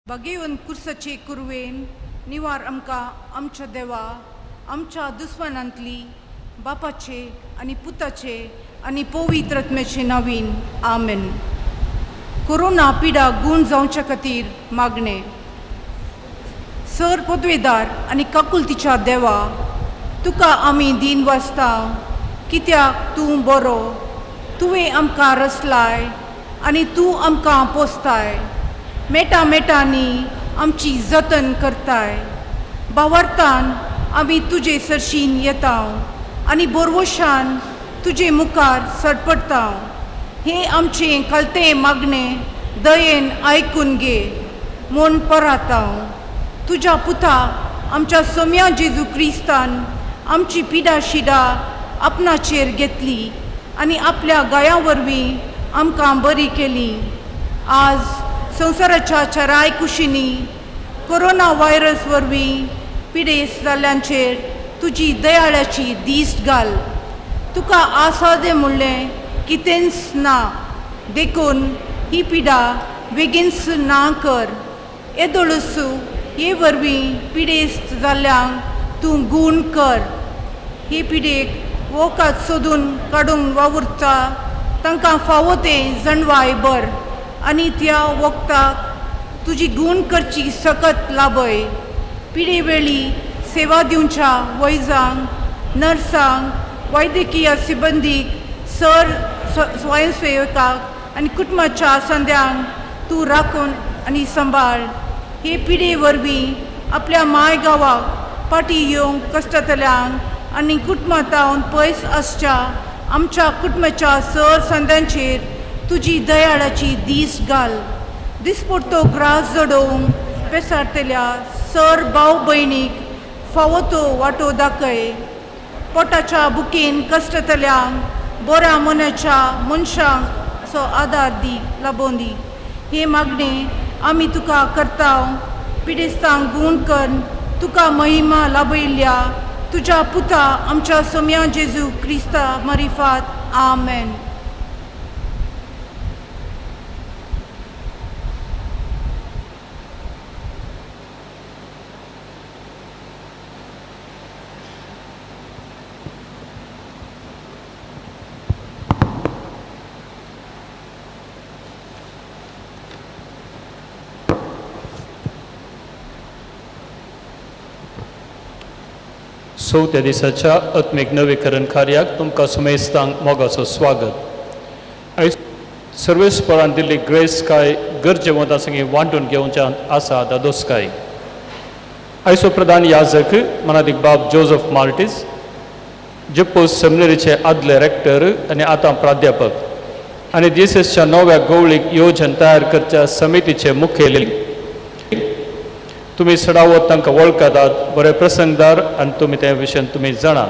बगेवन कुर्साचे कुरवेन निवार आमकां आमच्या देवा आमच्या दुस्मानांतली बापाचे आनी पुताचे आनी पवित्र आत्म्याचे नावीन आमेन. कोरोना पिडा गूण जावच्या खातीर मागणें. सर पदवेदार आनी काकुलतीच्या देवा, तुका आमी दीन वाचता कित्याक तूं बरो, तुवें आमकां रसलाय आनी तूं आमकां पोसताय, मेटा मेटांनी आमची जतन करताय. बावरतान आमी तुजे सरशीन येता आनी बोरवशान तुजे मुखार सडपडटा. हें आमचें कलतें मागणें दयेन आयकून घे म्हूण पराता. तुज्या पुता आमच्या सोम्या जेजू क्रिस्तान आमची पिडा शिडा आपणाचेर घेतली आनी आपल्या गाया वरवीं आमकां बरी केली. आज संवसाराच्या चाराय कुशींनी कोरोना व्हायरस वरवीं पिडेस्त जाल्ल्यांचेर तुजी दयाळाची दीस घाल. तुका आसादे म्हणलें कितेंच ना, देखून ही पिडा बेगीनच ना कर. येदोळसू हे वरवीं पिडेस्त जाल्ल्यांक तूं गूण कर. हे पिडेक वखद सोदून काडूंक वावुरता तांकां फावो तें जणवाय बर आनी त्या वखदाक तुजी गूण करची सकत लाभय. पिडे वेळी सेवा दिवच्या वैजांक, नर्सांक, वैद्यकीय सिबंदीक, सर स्वयंसेवकाक आनी कुटुंबाच्या संद्यांक तूं राखून आनी सांबाळ. हे पिडे वरवीं आपल्या माय गांवाक फाटीं येवंक कश्टतल्यांक आनी कुटुंबांतावन पयस आसच्या आमच्या कुटुंबाच्या सर संद्यांचेर तुजी दयाळाची दीस घाल. दिसपडतो ग्रास जडोवंक पेसारतल्या सर भाव भयणीक फावो तो वांटो दाखय. पोटाच्या बुकेन कश्टतल्यांक बऱ्या मनाच्या मनशांक असो आदार दी लाबोवन दी. हे मागणें आमी तुका करता. पिडेस्तांक गूण कर तुका महिमा लाभयिल्ल्या तुज्या पुता आमच्या सोम्या जेजू क्रिस्ता मारिफात. आमेन. चवथ्या दिसाच्या आत्मीक नवीकरण कार्याक तुमकां सुमेस्तांक मोगाचो स्वागत. आयज सर्वेस्परान दिल्ली ग्रेस काय गरजेवंतां संगी वांटून घेवच्यांत आसा दादोसकाय. आयचो प्रधान याजक मनादीक बाब जोजफ मार्टीस, जेप्पोस सेमिनरीचे आदले रेक्टर आनी आतां प्राध्यापक आनी दिसेसच्या नव्या गवळीक योजन तयार करच्या समितीचे मुखेली. तुमी सडावत तांकां वळखतात, बरे प्रसंगदार आनी तुमी त्या विशयान तुमी जाणा.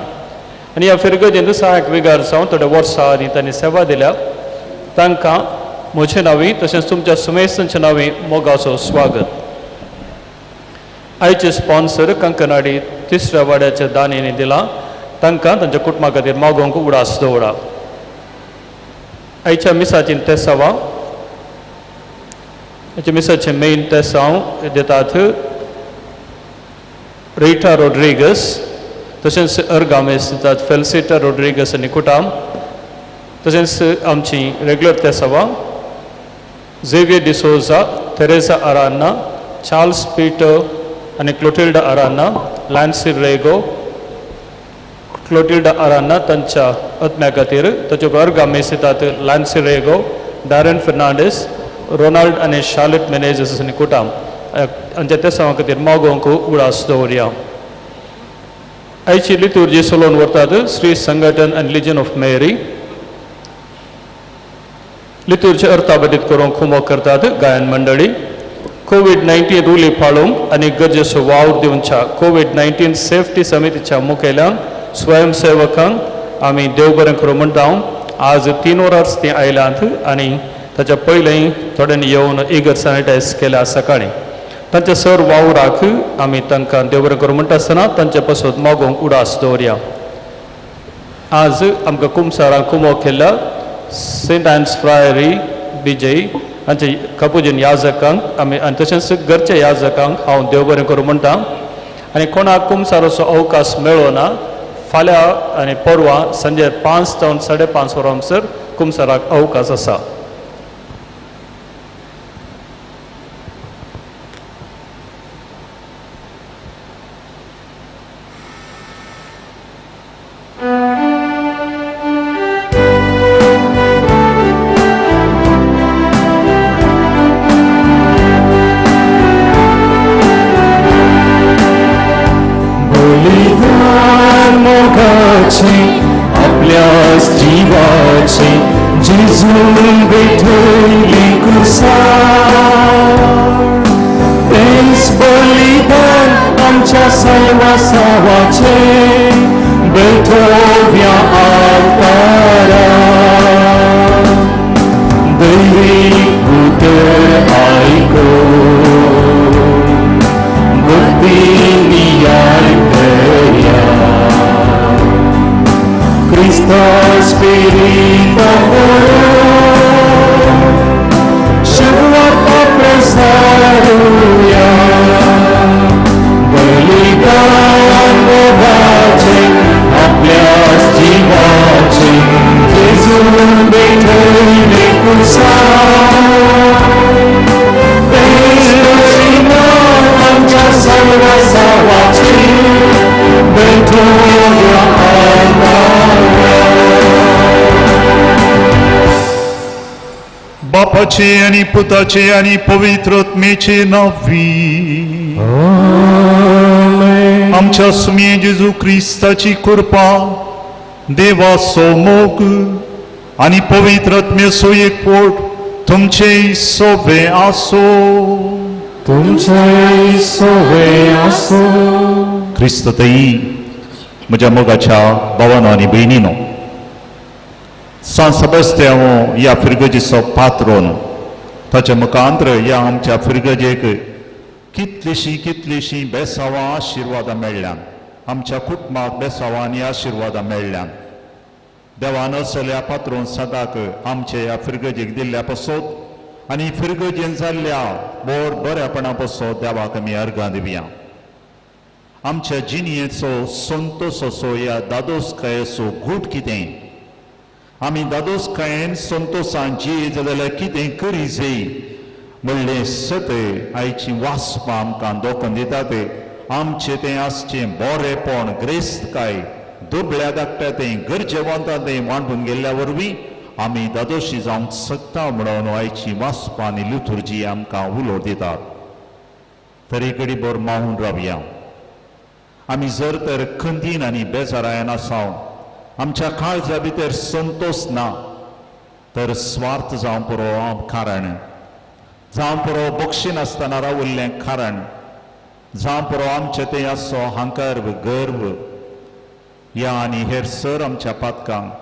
आनी ह्या फिरगजेंत सहायक विगार जावन थोड्या वर्सां आनी तांणी सेवा दिल्या. तांकां म्हजे नांवी तशेंच तुमच्या सुमेस्तांच्या नांवी मोगाचो स्वागत. आयचे स्पॉन्सर कंकनाडी तिसऱ्या वाड्याच्या दानींनी दिलां. तांकां तांच्या कुटुंबा खातीर मागोवंक उडास दवरा. आयच्या मिसाची तेसांवां, आयच्या मिसाचें मेन तेसांव दितात रिटा रोड्रिगस, तशेंच अर्गामेस दितात फेलसिटा रोड्रिगस आनी कुटाम, तशेंच आमची regular तेसांवां Xavier D'Souza, Teresa Aranha, Charles Peter आनी क्लोटिल्डा अरान्ना, लॅन्सी रेगो, क्लोटिल्डा अरान्ना तांच्या आत्म्या खातीर. ताचे अर्गामेस दितात लॅन्सी रेगो, डॅरन फर्नांडीस, रोनाल्ड आनी शार्लेट मेनेजस आनी कुटाम हांच्या तेसांवा खातीर मागोवंक उडास दवरया. आयची लितुर्जी चलोवन व्हरतात श्री संघटन आनी लिजन ऑफ मेरी. लितुर्जी अर्थाबदीत करूंक खुमो करतात गायन मंडळी. कोवीड-19 रुली पाळूंक आनी गरजेचो वावर दिवच्या कोवीड-19 सेफ्टी समितीच्या मुखेल्यांक, स्वयंसेवकांक आमी देव बरें करूं म्हणटा. आज 3 वरांच तीं आयल्यांत आनी ताच्या पयलीं थोड्यांनी येवन इगर सॅनिटायज केल्या सकाळीं. तांच्या सर वावराक आमी तांकां देव बरें करूं म्हणटा आसतना तांचे पासत मागोवंक उडास दवरया. आज आमकां कुमसारां कुमो केल्ल्या सेंट आन्स फ्रायरी बिजय आमचे कपुजीन याजकांक आमी आनी तशेंच घरच्या याजकांक हांव देव बरें करूं म्हणटा. आनी कोणाक कुमसाराचो अवकाश मेळ्ळो ना फाल्यां आनी परवां सांजे 5 जावन 5:30 वरां कुमसाराक अवकाश आसा. बापाचे आनी पुताचे आनी पवित्र आत्म्याचे नांवी आमच्या सुमये जेजू क्रिस्ताची कृपा, देवाचो मोग आनी पवित्र आत्म्याचो एकवट तुमचे सोबे आसो. तुमचे सोबे आसो. क्रिस्त तई म्हज्या मोगाच्या भावानो आनी भयणीनो, सांत सेबास्तियांव ह्या फिरगजेचो पात्रोन ताच्या मुखांतर ह्या आमच्या फिरगजेक कितलीशीं कितलीशीं बेसावां आशिर्वादां मेळ्ळ्यान, आमच्या कुटुंबाक बेसावां आनी आशिर्वादां मेळ्ळ्यान. देवान असल्या पात्रोन सदाक आमच्या ह्या फिरगजेक दिल्ल्या पासत आनी फिरगजेन जाल्ल्या बोर बऱ्यापणा पासत देवाक आमी अर्गां दिवया. आमच्या जिणयेचो संतोश असो ह्या दादोसकायेचो घूट कितें, आमी दादोसकायेन संतोशान जिये जाल्यार कितें करी जाय म्हणलें सत आयची वाचपां आमकां दोखून दितात. आमचें तें आसचें बरेपण, ग्रेस्तकाय दुबळ्या धाकट्या तें गरजेवंता तें वांटून गेल्ल्या वरवीं आमी दादोशी जावंक शकता म्हणून आयची वाचपां आनी लिथुर्जी आमकां उलो दितात. तरी घडी भर मावून रावया. आमी जर तर खंदीन आनी बेजारायन आसाव, आमच्या काळजा भितर संतोश ना तर स्वार्थ जावं पुरो कारण, जावं पुरो बक्षिनासतना रावल्लें कारण, जावं पुरो आमचें तें आसचो हांकर गर्व ह्या आनी हेर सर आमच्या पातकांक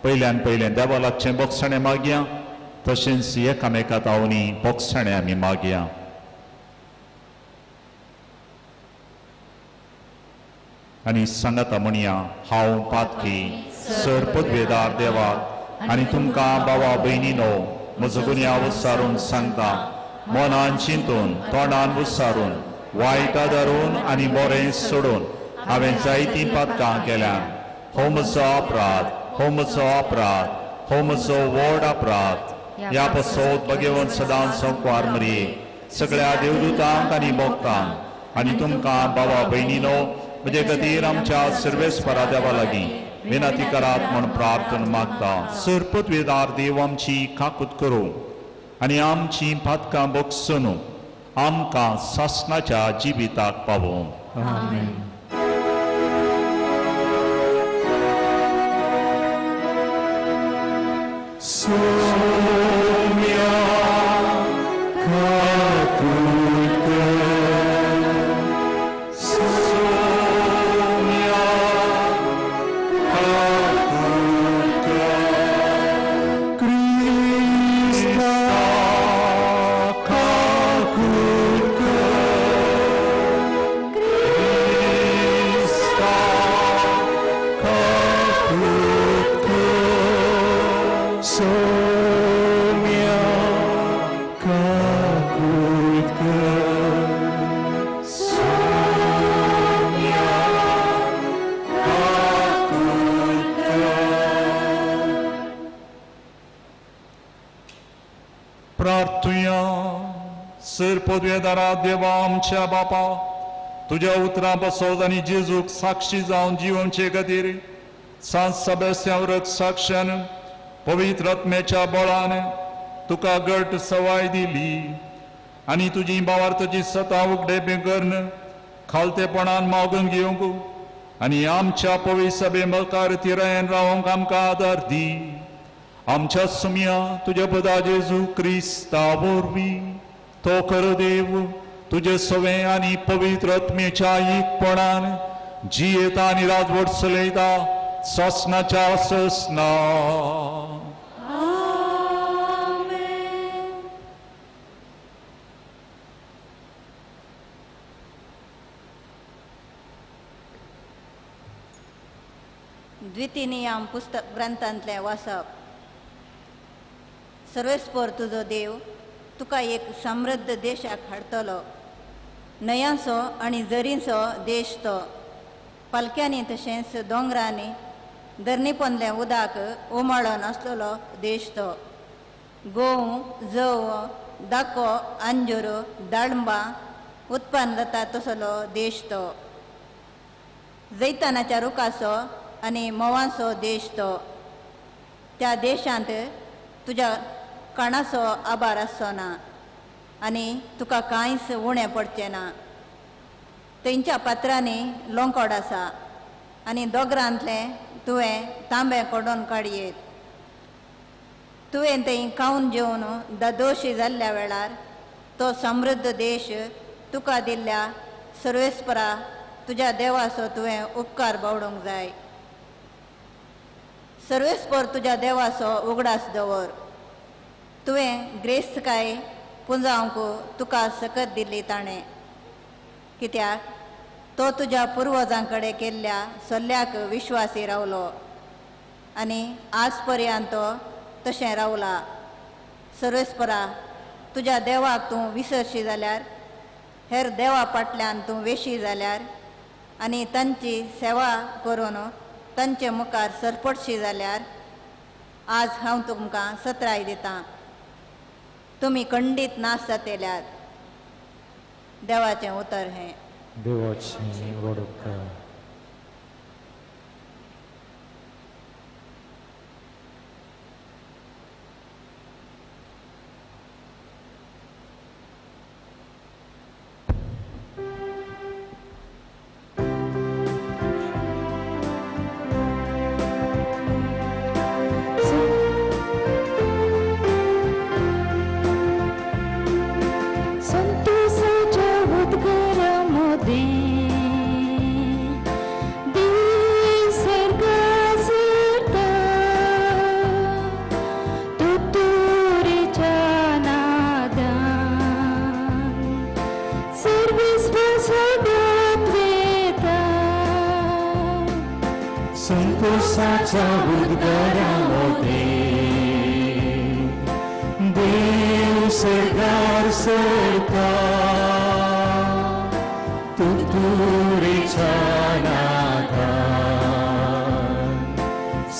पयल्यान पयलें देवा लागचें बोगसणें मागया, तशेंच एकामेका तावनी बोगसणें आमी मागया. आनी सांगाता म्हणया, हांव पातकी सर पदवेदार देवाक आनी तुमकां बाबा भयणीनो म्हजो गुन्यांव विचारून सांगता, मनान चिंतून तोंडान विचारून वायटा धरून आनी बरें सोडून हांवें जायतीं पातकां केल्यान. हो म्हजो अपराध, हो म्हजो अपराध, हो म्हजो व्हड अपराध. ह्या पासत भगवंत सदांच संकवार मरये सगळ्या देवदूतांक आनी भक्तांक आनी तुमकां बाबा भयणीनो म्हजे खातीर आमच्या सर्वेस्परा देवा लागीं विनंती करात म्हूण प्रार्थना मागता. सर पदवेदार देव आमची काकूत करूं आनी आमची पातकां बगसून आमकां सासणाच्या जिविताक पावोवं. आमेन. Sonia. प्रार्थुया. सर पदवेदारा देवा आमच्या बापा, तुज्या उतरां बसोत आनी जेजूक साक्षी जावन जिवनचे खातीर सांत सेबास्त्यांव साक्षान पवित्र आत्म्याच्या बळान तुका घट सवाय दिली आनी तुजी भावार्थाची सता उगडे बेगर्न खालतेपणान मागून घेवंक आनी आमच्या पवित्र सभे मुखार थिरायेन रावंक आमकां आदार दी. आमच्या सुमया तुज्या पदा जेजू क्रिस्ता वरवीं तो खरो देव तुजे सवे आनी पवित्र आत्म्याच्या एकपणान जियेता आनी राजवट चलयता ससनाच्या ससना. द्वितीनियम पुस्तक ग्रंथांतलें वाचप. सर्वेस्पर तुजो देव तुका एक समृद्ध देशाक हाडटलो. न्हंयांचो आनी झरींचो देश तो. पालक्यांनी तशेंच दोंगरांनी धरणीपोंदलें उदक उमाळून आसलेलो देश तो. गोंव, जव, दाको, अंजूर, दाळंबां उत्पन्न जाता तसलो देश तो. जैतानाच्या रुखाचो आनी म्होंवाचो देश तो. त्या देशांत तुज्या काणाचो आभार आसचो ना आनी तुका कांयच उणें पडचें ना. तेंच्या पात्रांनी लोंकोड आसा आनी दोगरांतलें तुवें तांबें कोडोन काडयेत. तुवें थंय खावन जेवन दादोशी जाल्ल्या वेळार तो समृद्ध देश तुका दिल्ल्या सर्वेस्परा तुज्या देवाचो तुवें उपकार बावडूंक जाय. सर्वेस्पर तुज्या देवाचो उगडास दवर. तुवें ग्रेस्तकाय पुंजावंक तुका सकत दिल्ली ताणें, कित्याक तो तुज्या पुर्वजां कडेन केल्ल्या सल्ल्याक विश्वासी रावलो आनी आज पर्यंत तो तशें रावला. सर्वेस्परा तुज्या देवाक तूं विसरशी जाल्यार, हेर देवा फाटल्यान तूं वेशी जाल्यार आनी तांची सेवा करून तांचे मुखार सरपटशी जाल्यार आज हांव तुमकां सत्राय दितां, तुमी खंडीत नाश जातेल्यात. देवाचें उतर हें. देवाचें व्हड उपकार. संतोषाच्या उद्गारामध्ये देव स्वर्गार सरता तुतुरीच्या नादान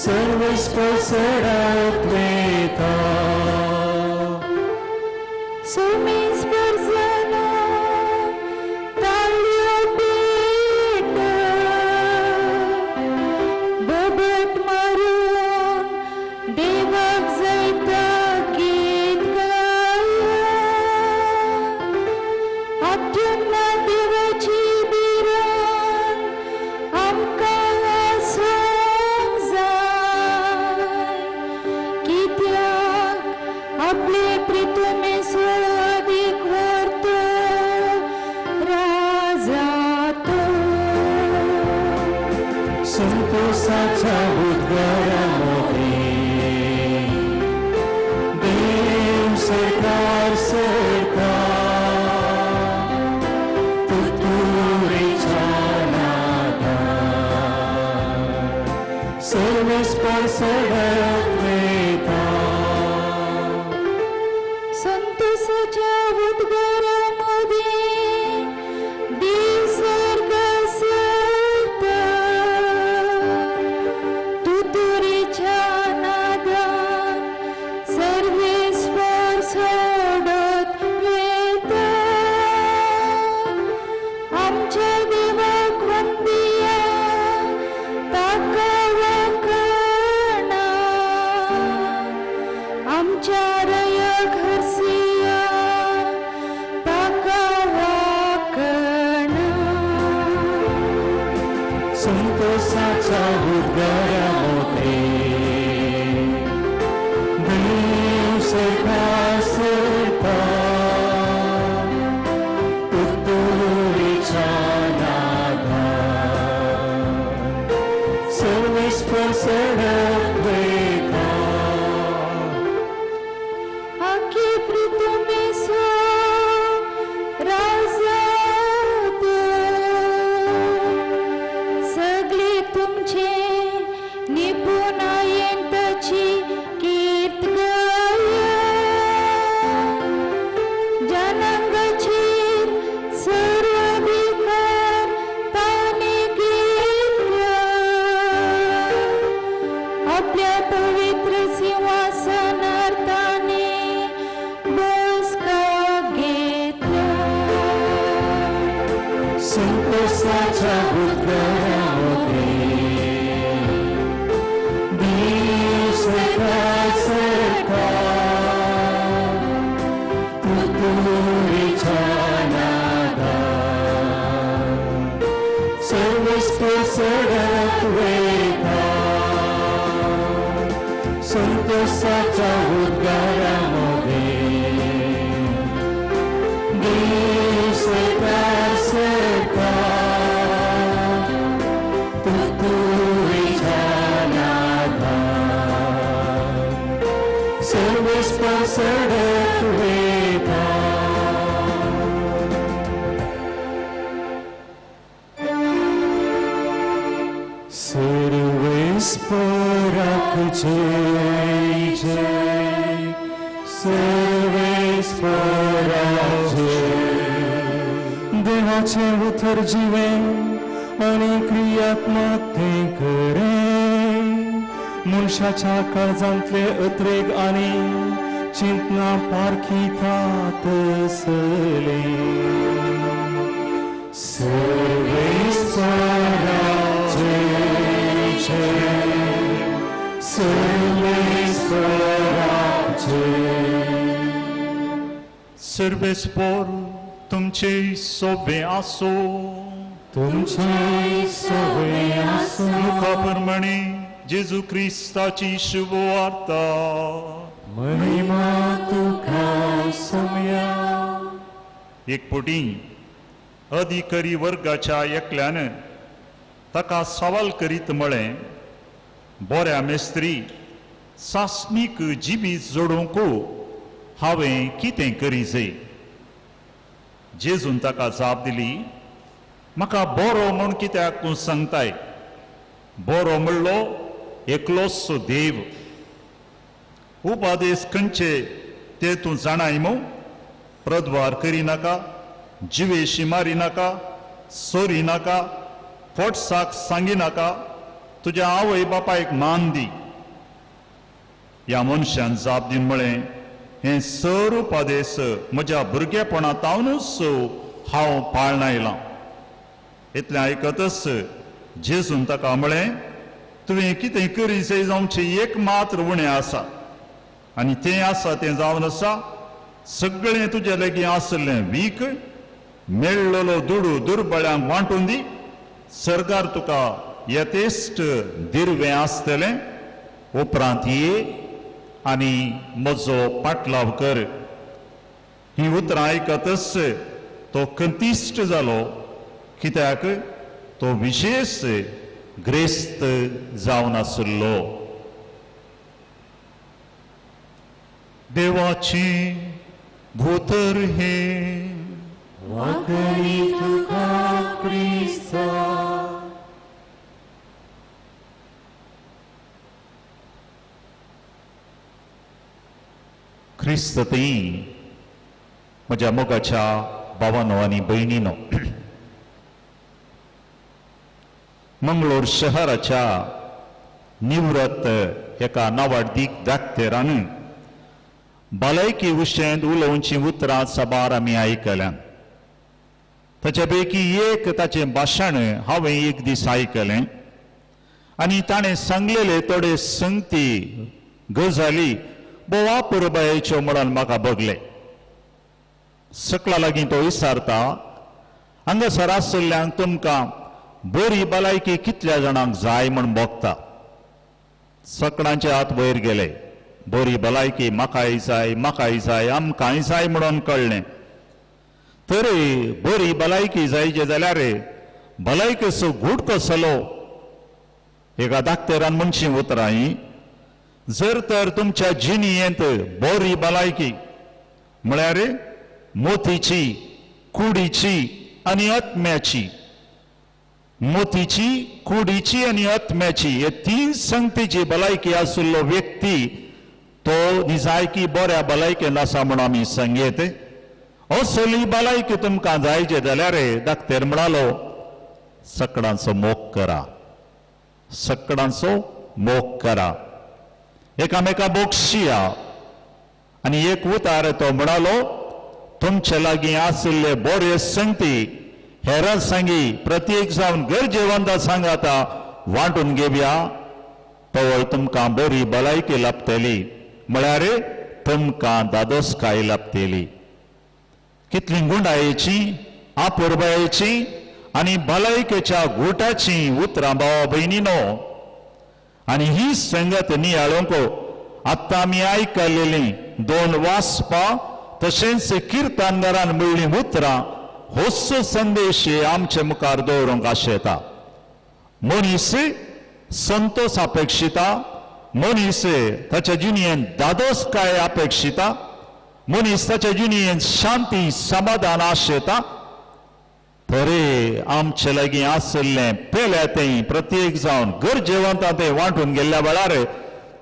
सर्वस्व सडत वेता. आमच्या रया घरसिया ताका वाकणा संतोषाच्या उद्गारा मोठे देव सरकार सरता तुतुरीच्या नादा सर्वेस्पर सडक वेता आखी प्रीतमेसो राजात सगळे तुमचे निपुणायेन ताची कीर्त गाया जनांगाचेर सर्वाधिकार ताणे घेतला आपल्या पवित्र सिंहासनार ताणे बसका घेतला. संतोषाच्या उद्गारा मोठे देव सरकार सरता तुतुरीच्या नादा सर्वेस्पर सडक वेता संतोषाच्या उद्गारा मोठे देव सरकार सरता तुतुरीच्या नादा सर्वेस्पर सडक वेता. सर्वेस्पराक जय जय सर्वेस्पराक जय. देहाचे उतर जिवे आनी क्रियात्मक तें करे मनशाच्या काळजांतले अत्रेग आनी चिंतना पारखितात तसले. सर्वेस्पराक जय जय सर्वेस्पराक जय. सर्वेस्पर तुमचे सोबे आसो तुमचे सोबे आसो. लुका प्रमाणे जेजू क्रिस्ताची शुभवार्ता. महिमा तुका सोम्या. एक पटी अधिकारी वर्गाच्या एकल्यान ताका सवाल करीत म्हळें, बऱ्या मेस्त्री, सासणीक जिबी जोडूंक हांवें कितें करी जाय? जेजून ताका जाप दिली, म्हाका बरो म्हूण कित्याक तूं सांगताय? बरो म्हणलो एकलोच देव. उपादेश खंयचे ते तूं जाणाय मू? प्रद्वार करिनाका, जिवेशी मारिनाका, सोरिनाका, फोटसाक सांगिनाका, तुज्या आवय बापायक मान दी. ह्या मनशान जाप दिवन म्हळें, हें सर उपादेश म्हज्या भुरगेपणांतावनूच हांव पाळना आयलां. इतलें आयकतच जेजून ताका म्हळें, तुवें कितें करी जाय जावचें एक मात्र उणें आसा आनी तें आसा तें जावन आसा सगळें तुजे लागीं आसलें वीक, मेळ्ळलो दुडू दुर्बळ्यांक वांटून दी, सरकार तुका यथेश्ट दिर्वें आसतलें, उपरांत ये आनी म्हजो पाटलाव कर. ही उतरां आयकतच तो कंतिश्ट जालो, कित्याक तो विशेश ग्रेस्त जावन आशिल्लो. देवाची भोतर हे वाकणी तुका क्रिस्ता. क्रिस्त ती म्हज्या मोगाच्या भावानो आनी भयणीनो, मंगळूर शहराच्या निवृत्त एका नावाडदीक दाक्तेरान भलायकी विशयांत उलोवचीं उतरां साबार आमी आयकल्यात. ताच्या पैकी एक ताचें भाशण हांवें एक दीस आयकलें आनी ताणें सांगलेले थोडे संगती गजाली भोव अपुरबायेच्यो म्हणून म्हाका बगले. सकला लागीं तो विचारता, हांगासर आशिल्ल्यांक तुमकां बरी भलायकी कितल्या जाणांक जाय म्हूण भोगता. सकडांचे हात वयर गेले. बरी भलायकी म्हाकाय जाय, म्हाकाय जाय, आमकांय जाय म्हणून कळ्ळें. तरी बरी भलायकी जायचे जाल्यार भलायकेचो गूट कसलो? एका दाक्तेरान म्हणची उतरां ही, जर तर तुमच्या जिणेंत बरी भलायकी म्हळ्यार मोतीची, कुडीची आनी आत्म्याची, मोतीची, कुडीची आनी आत्म्याची हे तीन संगतीची भलायकी आशिल्लो व्यक्ती तो निजायकी बऱ्या भलायकेन आसा म्हूण आमी सांगयत. असली भलायकी तुमकां जायचे जाल्यार दाक्तेर म्हणालो, सकडांचो मोग करा, सकडांचो मोग करा, एकामेका बोगशिया. आनी एक उतार तो म्हणालो, तुमचे लागीं आशिल्ले बरे संगती हेरां सांगी प्रत्येक जावन गरजेवंता सांगाता वांटून घेवया, तवळ तुमकां बरी भलायकी लाभतली, म्हळ्यार तुमकां दादोसकाय लाभतली. कितली गुंडायेची, आपुरबायेची आनी भलायकेच्या गुटाची उतरां भावा भयणीनो. आनी ही संगत नियाळूंक आत्तां आमी आयकलेली दोन वाचपां तशेंच किर्तनकारान म्हणलीं उतरां होच संदेश आमचे मुखार दवरूंक आशेता. मनीस संतोष अपेक्षिता, मनीस ताच्या जिणेंत दादोसकाय अपेक्षिता, मनीस ताच्या जिणेंत शांती समाधान आशेता. तरी आमचे लागीं आशिल्लें पेल्या तें प्रत्येक जावन गरजेवंता तें वांटून गेल्ल्या वेळार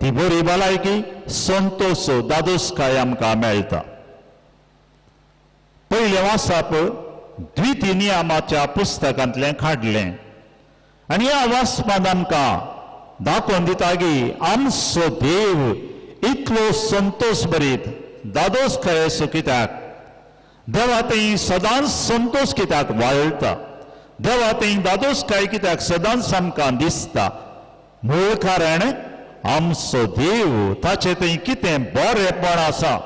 ती बरी भलायकी, संतोष, दादोसकाय आमकां मेळटा. पयलें वाचप द्वितीय नियमाच्या पुस्तकांतलें काडलें आनी ह्या वाचपांत आमकां दाखोवन दिता की आमचो देव इतलो संतोष भरीत दादोसकायेचो कित्याक, देवा थंय सदांच संतोष कित्याक वाळटा, देवा थंय दादोसकाय कित्याक सदांच आमकां दिसता. मूळ कारण आमचो देव ताचे थंय कितें बरेपण आसा,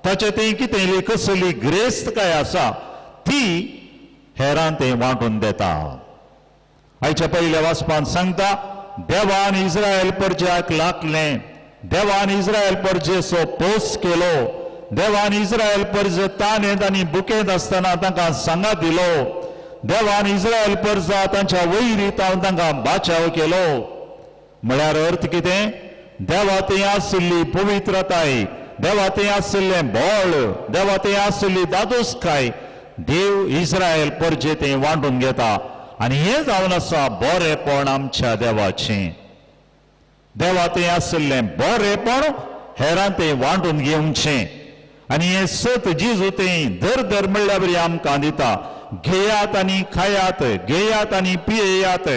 ताचे थंय कितें कसली ग्रेस्तकाय आसा ती हेरां थंय वांटून दिता. आयच्या पयल्या वाचपान सांगता, देवान इस्रायल परज्याक लागलें, देवान इस्रायल परजेचो पोस केलो, देवान इस्रायल परज ताणेंत आनी बुकेंत आसतना तांकां सांगा दिलो, देवान इस्रायल परजा तांच्या वैरी तावन तांकां बाचाव केलो. म्हळ्यार अर्थ कितें? देवा थंय आशिल्ली पवित्रताय, देवा थंय आशिल्लें बळ, देवा थंय आशिल्ली दादोसकाय देव इस्रायल परजे थंय वांटून घेता. आनी हें जावन आसा बरेपण आमच्या देवाचें. देवा थंय आशिल्लें बरेपण हेरां थंय वांटून घेवचें. आनी हें सत जेजू थंय दर दर म्हणल्यार बरी आमकां दिता, घेयात आनी खायात, घेयात आनी पियेयात.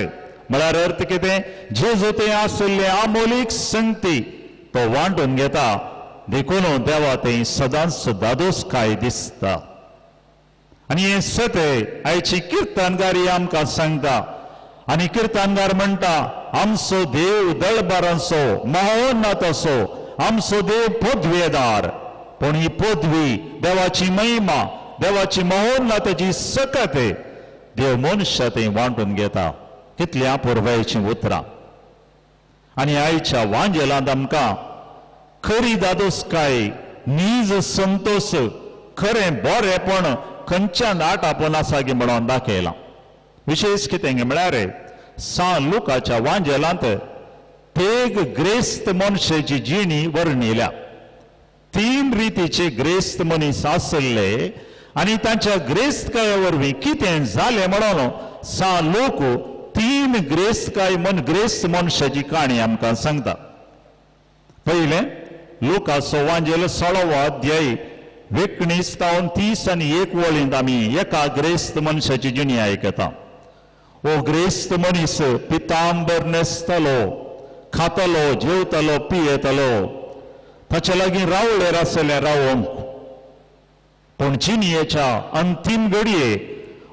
म्हळ्यार अर्थ कितें? जेजू थंय आशिल्लें आमोलीक संगती तो वांटून घेता. देखून देवा थंय सदांच दादोसकाय दिसता. आनी हें सत आयची किर्तनगारी आमकां सांगता. आनी किर्तनगार म्हणटा, आमचो देव दळबारांचो महोन्नत असो, आमचो देव पदवेदार. पूण ही पदवी देवाची महिमा, देवाची महोन्नताची सकत देव मनशा थंय वांटून घेता. कितल्या पुरवायचीं उतरां. आनी आयच्या वांजेलांत आमकां खरी दादोसकाय, नीज संतोष, खरें बरेपण खंयच्या नाट आपूण आसा की म्हणून दाखयलां. विशेश कितें म्हळ्यार सान लुकाच्या वांजेलांत तेग ग्रेस्त मनशाची जिणी वर्णिल्या. तीन रितीचे ग्रेस्त मनीस आशिल्ले आनी तांच्या ग्रेस्तकाये वरवीं कितें जालें म्हणून सान लोक तीन ग्रेस्तकाय ग्रेस्त मनशाची काणी आमकां सांगता. पयलें लुकाचो वांजेल 16वो अध्याय 19 तावन 30 आनी 1 वळींत आमी एका ग्रेस्त मनशाची जिणी आयकता. ओ ग्रेस्त मनीस पितांबर न्हेसतलो, खातलो, जेवतलो, पियेतलो, ताचे लागीं रावळेर आसलें रावोंक. पूण जिणयेच्या अंतीम घडये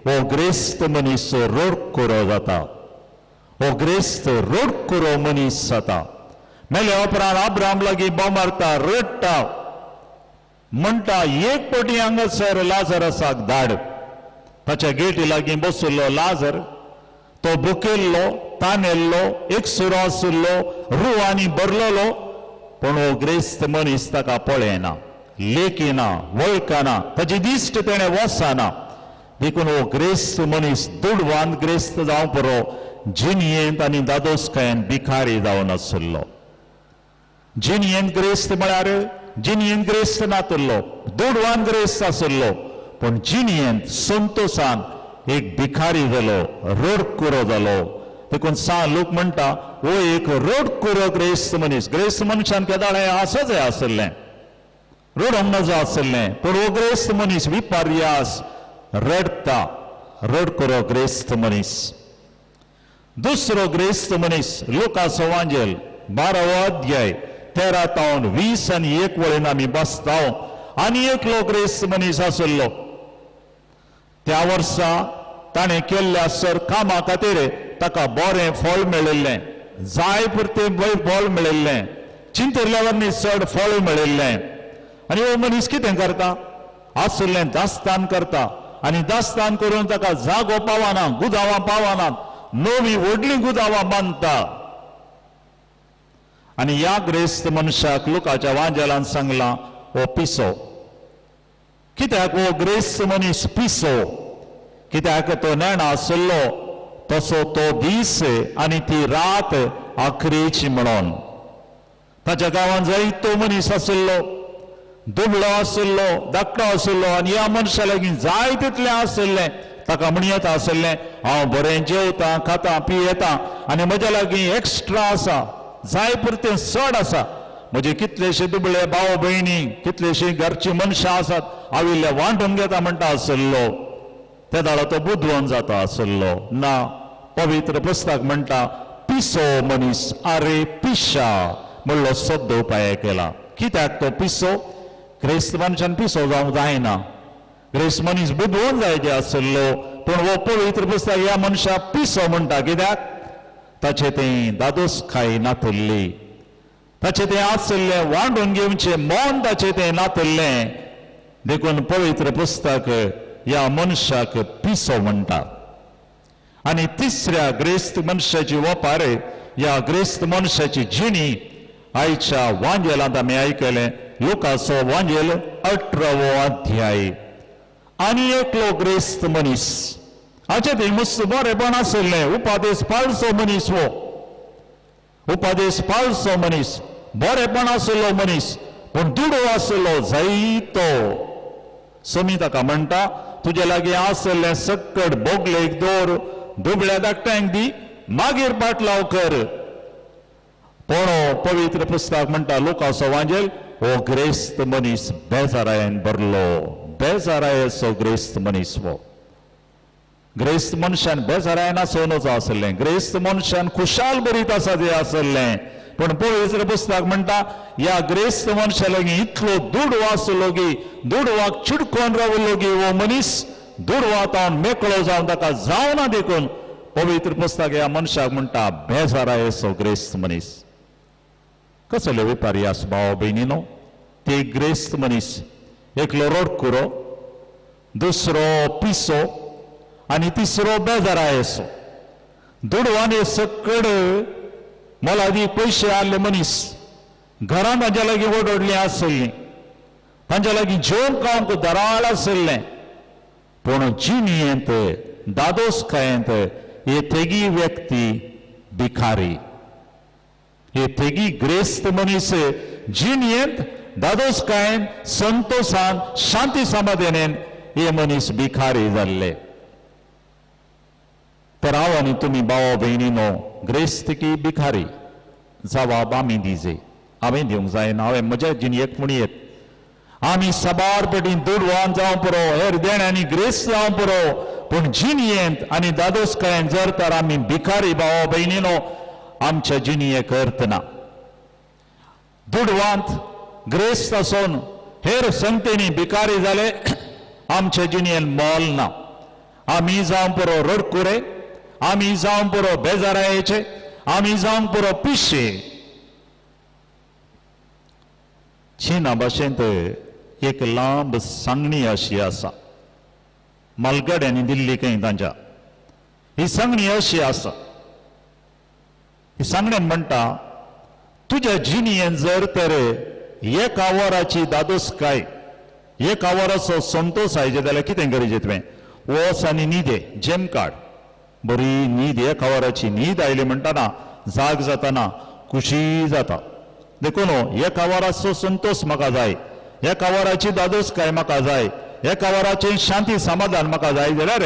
हो ग्रेस्त मनीस रडकुरो जाता. हो ग्रेस्त रडकुरो मनीस जाता. मेले उपरांत अब्राम लागीं बोमारता, रडटा, म्हणटा एक पटी हांगासर लाजरसाक धाड. ताच्या गेटी लागीं बशिल्लो लाजर तो भुकेल्लो, तानेल्लो, एकसुरो आशिल्लो, रुवांनी भरलेलो. पूण हो ग्रेस्त मनीस ताका पळयना, लेखिना, वळखना, ताची दिश्ट तेणें वचना. देखून हो ग्रेस्त मनीस दुडवान ग्रेस्त जावं पुरो, जिणयेंत आनी दादोसकायेन भिकारी जावन आशिल्लो. जिणयेंत ग्रेस्त म्हळ्यार जिणयेंत ग्रेस्त नातुल्लो, दुडवान ग्रेस्त आशिल्लो, पूण जिणयेंत संतोसान एक भिकारी जालो, रडकुरो जालो. देखून सा लोक म्हणटा हो एक रडकुरो ग्रेस्त मनीस. ग्रेस्त मनशान केदाळ आसच आशिल्लें, रडोवंक नजो आशिल्लें, पूण हो ग्रेस्त मनीस विपर्यास रडटा, रडकुरो ग्रेस्त मनीस. दुसरो ग्रेस्त मनीस लुकाचो वांजेल 12वो अध्याय 13 तावन 20 आनी 1 वळीन आमी बसता. आनी एकलो ग्रेस्त मनीस आशिल्लो. त्या वर्सा ताणें केल्ल्या सर कामा खातीर ताका बरें फळ मेळिल्लें, जाय पुरतें फळ मेळिल्लें, चिंतिल्ल्या वरनी चड फळ मेळिल्लें. आनी हो मनीस कितें करता, आशिल्लें दास्तान करता आनी दास्तान करून ताका जागो पावना, गुदावां पावना, नवी व्हडलीं गुदावां बांदता. आनी ह्या ग्रेस्त मनशाक लुकाच्या वांजेलान सांगलां हो पिसो. कित्याक हो ग्रेस्त मनीस पिसो? कित्याक तो नेणा आशिल्लो तसो तो दीस आनी ती रात आखरेची म्हणून. ताच्या गांवांत जायतो मनीस आशिल्लो, दुबळो आशिल्लो, धाकटो आशिल्लो, आनी ह्या मनशा लागीं जाय तितलें आशिल्लें. ताका म्हणयेता आशिल्लें हांव बरें जेवतां, खाता, पियेता आनी म्हज्या लागीं एक्स्ट्रा आसा, जाय पुरतें चड आसा. म्हजे कितलेशे दुबळे भाव भयणी, कितलेशी घरची मनशां आसात, हांव इल्लें वांटून घेता म्हणटा आशिल्लो. ते दाडो तो बुदवंत जाता आशिल्लो ना. पवित्र पुस्तक म्हणटा पिसो मनीस, आरे पिशा म्हणलो शब्द उपाय केला. कित्याक तो पिसो? क्रिस्त मनशान पिसो जावंक जायना. क्रिस्त मनीस बुदवंत जायचे आशिल्लो, पूण हो पवित्र पुस्तक ह्या मनशाक पिसो म्हणटा. कित्याक? ताचें तें दादोसकाय नातिल्ली, ताचें तें आशिल्लें वांटून घेवचें मन ताचें तें नातिल्लें. देखून पवित्र पुस्तक ह्या मनशाक पिसो म्हणटा. आनी तिसऱ्या ग्रेस्त मनशाची वपार, ह्या ग्रेस्त मनशाची जिणी आयच्या वांजेलांत आमी आयकलें. लुकाचो वांजेल 18वो अध्याय. आनी एकलो ग्रेस्त मनीस, हाचें तें मस्त बरेपण आशिल्लें, उपादेश पाळचो मनीस, हो उपादेश पाळचो मनीस, बरेपण आशिल्लो मनीस, पूण दुडो आशिल्लो जायतो. समी ताका म्हणटा तुजे लागीं आशिल्लें सक्कड बोगलेक दवर, दुबळ्या धाकट्यांक दी, मागीर पाटलाव कर. पूण पवित्र पुस्तक म्हणटा लुकाचो वांजेल हो ग्रेस्त मनीस बेजारायेन भरलो. बेजारायेचो ग्रेस्त मनीस. हो ग्रेस्त मनशान बेजारायन आसोवनच आशिल्लें, ग्रेस्त मनशान खुशाल बरीत आसा तें आशिल्लें. पूण पवित्र पुस्तक म्हणटा ह्या ग्रेस्त मनशा लागीं इतलो दुडू आसलो की दुडवाक चिडकोन रावलो की हो मनीस दुडवातावन मेकळो जावन ताका जावना. देखून पवित्र पुस्तक ह्या मनशाक म्हणटा बेजारायेचो ग्रेस्त मनीस. कसले विपर्यास भाव भयणीनो, ते ग्रेस्त मनीस एकलो रडकुरो, दुसरो पिसो आनी तिसरो बेजारायेचो. दुडवांनी सकड मोलादी पयशे आसले मनीस, घरांत तांच्या लागीं व्हडली आशिल्लीं, तांच्या लागीं जेवण खावंक दराळ आशिल्लें, पूण जिणयेंत दादोसकायेंत हे तेगी व्यक्ती भिकारी. हे तेगी ग्रेस्त मनीस जिणयेंत दादोसकायेन, संतोसान, शांती समाधानेन हे मनीस भिकारी जाल्ले. तर हांव आनी तुमी भाव भयणीनो ग्रेस्त की भिकारी जवाब आमी दिजे. हांवें दिवंक जायना, हांवें म्हज्या जिणयेक म्हणयेत. आमी साबार पटी दुडवान जावं पुरो, हेर देण्यांनी ग्रेस्त जावं पुरो, पूण जिणयेंत आनी दादोसकायेन जर तर आमी भिकारी भाव भयणीनो आमच्या जिणयेक अर्थ ना. दुडवांत ग्रेस्त आसून हेर संगतेनी भिकारी जाले आमच्या जिणयेन मोल ना. आमी जावं पुरो रडकुरे, आमी जावं पुरो बेजारायेचे, आमी जावं पुरो पिशे. चीना भाशेंत एक लांब सांगणी अशी आसा, मालगड्यांनी दिल्ली खंय तांच्या. ही सांगणी अशी आसा, ही सांगण्यान म्हणटा, तुज्या जिणेन जर तर एका वराची दादोसकाय, एका वराचो संतोश आयजे जाल्यार कितें गरजें तुवें? वच आनी न्हिदे, जेम काड, बरी न्हीद. एका वराची न्हीद आयली म्हणटना जाग जाताना खुशी जाता. देखून एका वराचो संतोश म्हाका जाय, एका वराची दादोसकाय म्हाका जाय, एका वराचें शांती समाधान म्हाका जाय जाल्यार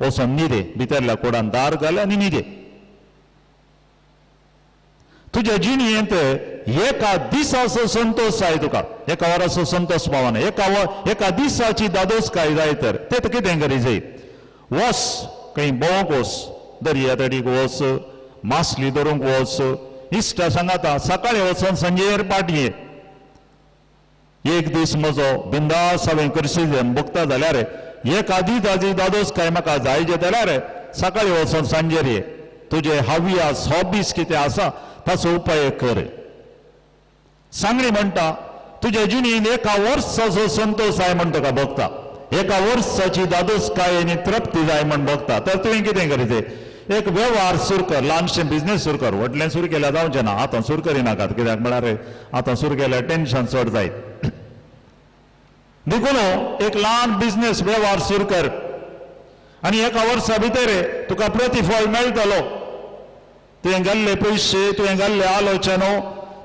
वचोन न्हिदे, भितरल्या कुडान दार घाल आनी न्हिदे. तुज्या जिणेंत एका दिसाचो संतोश जाय तुका, एका वराचो संतोश पावना, एका दिसाची दादोसकाय जाय तर तें तुका कितें करी जाय? वच खंय भोंवंक वच, दर्या तडीक वच, मासली धरूंक वच, इश्टा सांगाता सकाळीं वचोन सांजेर पाटये. एक दीस म्हजो बिंदास हांवें करशी भोगता जाल्यार एका दिसाची दादोसकाय म्हाका जाय जाल्यार सकाळीं वचोन सांजेर ये. तुजे हावियास हॉबीज कितें आसा ताचो उपाय कर. सांगणी म्हणटा, तुज्या जिणेंत एका वर्साचो संतोश जाय म्हण तुका भोगता, एका वर्साची दादोसकाय आनी तृप्ती जाय म्हण भोगता, तर तुवें कितें करचें? एक वेव्हार सुरू कर, ल्हानशें बिजनेस सुरू कर. व्हडलें सुरू केल्यार जावचें ना, आतां सुरू करिनाकात, कित्याक म्हळ्यार आतां सुरू केल्यार टेन्शन चड जायत. देखून एक ल्हान बिजनेस वेव्हार सुरू कर आनी एका वर्सा भितर तुका प्रतिफळ मेळटलो. तुवें घाल्ले पयशे, तुवें घाल्ले आलोचनो,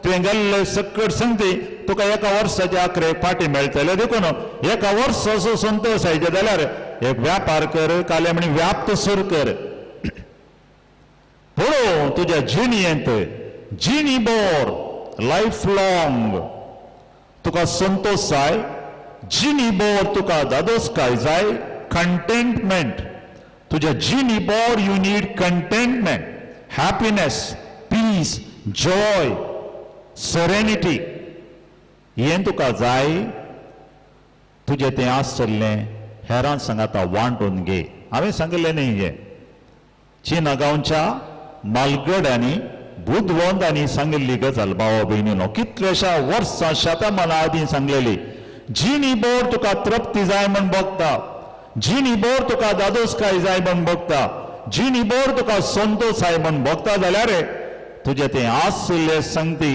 तुवें घाल्ले सकट संगती तुका एका वर्साच्या आखरेक फाटी मेळटले. देखून एका वर्साचो संतोश आयचे जाल्यार एक व्यापार कर, काले म्हणी व्याप्त सुरू कर. पळोव तुज्या जिणेंत जिणी बोर लायफ लॉंग तुका संतोश जाय, जिणी बोर तुका दादोसकाय जाय, कंटेंटमेंट. तुज्या जिणी bore you need contentment, happiness, peace, joy, serenity. हें तुका जाय. तुजें तें आसलें हेरान सांगाता वांटून घे. हांवें सांगिल्लें न्ही हें, चीना गांवच्या मालगड्यांनी बुदवंतांनी सांगिल्ली गजाल. भावा भयणीनो, कितल्याश्या वर्सां शतमानां आदीं सांगलेली, जिणी बोर तुका तृप्ती जाय म्हण भोगता, जिणी बोर तुका दादोसकाय जाय म्हण भोगता, जिणी बोर तुका संतोश जाय म्हण भोगता जाल्यार तुजें तें आसलें संगती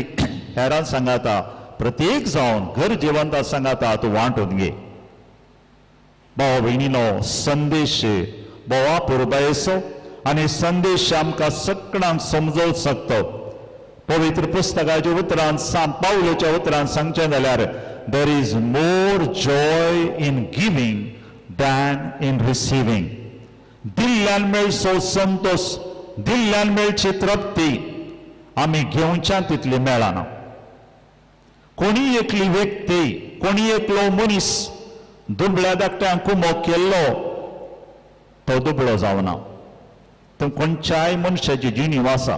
हेरान सांगाता, प्रत्येक जावन गरजेवंता सांगाता तूं वांटून घे. भावा भयणीनो, संदेश भोवा पुरबायेचो आनी संदेश आमकां सगळ्यांक समजोवंक शकता. पवित्र पुस्तकाच्या उतरान, पावलाच्या उतरान सांगचें जाल्यार, there is more joy in giving than in receiving. दिल्ल्यान मेळचो संतोश, दिल्ल्यान मेळची तृप्ती आमी घेवच्या तितली मेळना. कोणी एकली व्यक्ती, कोणी एकलो मनीस दुबळ्या धाकट्यांक कुमोक केल्लो तो दुबळो जावना. तो खंयच्याय मनशाची जिणी आसा.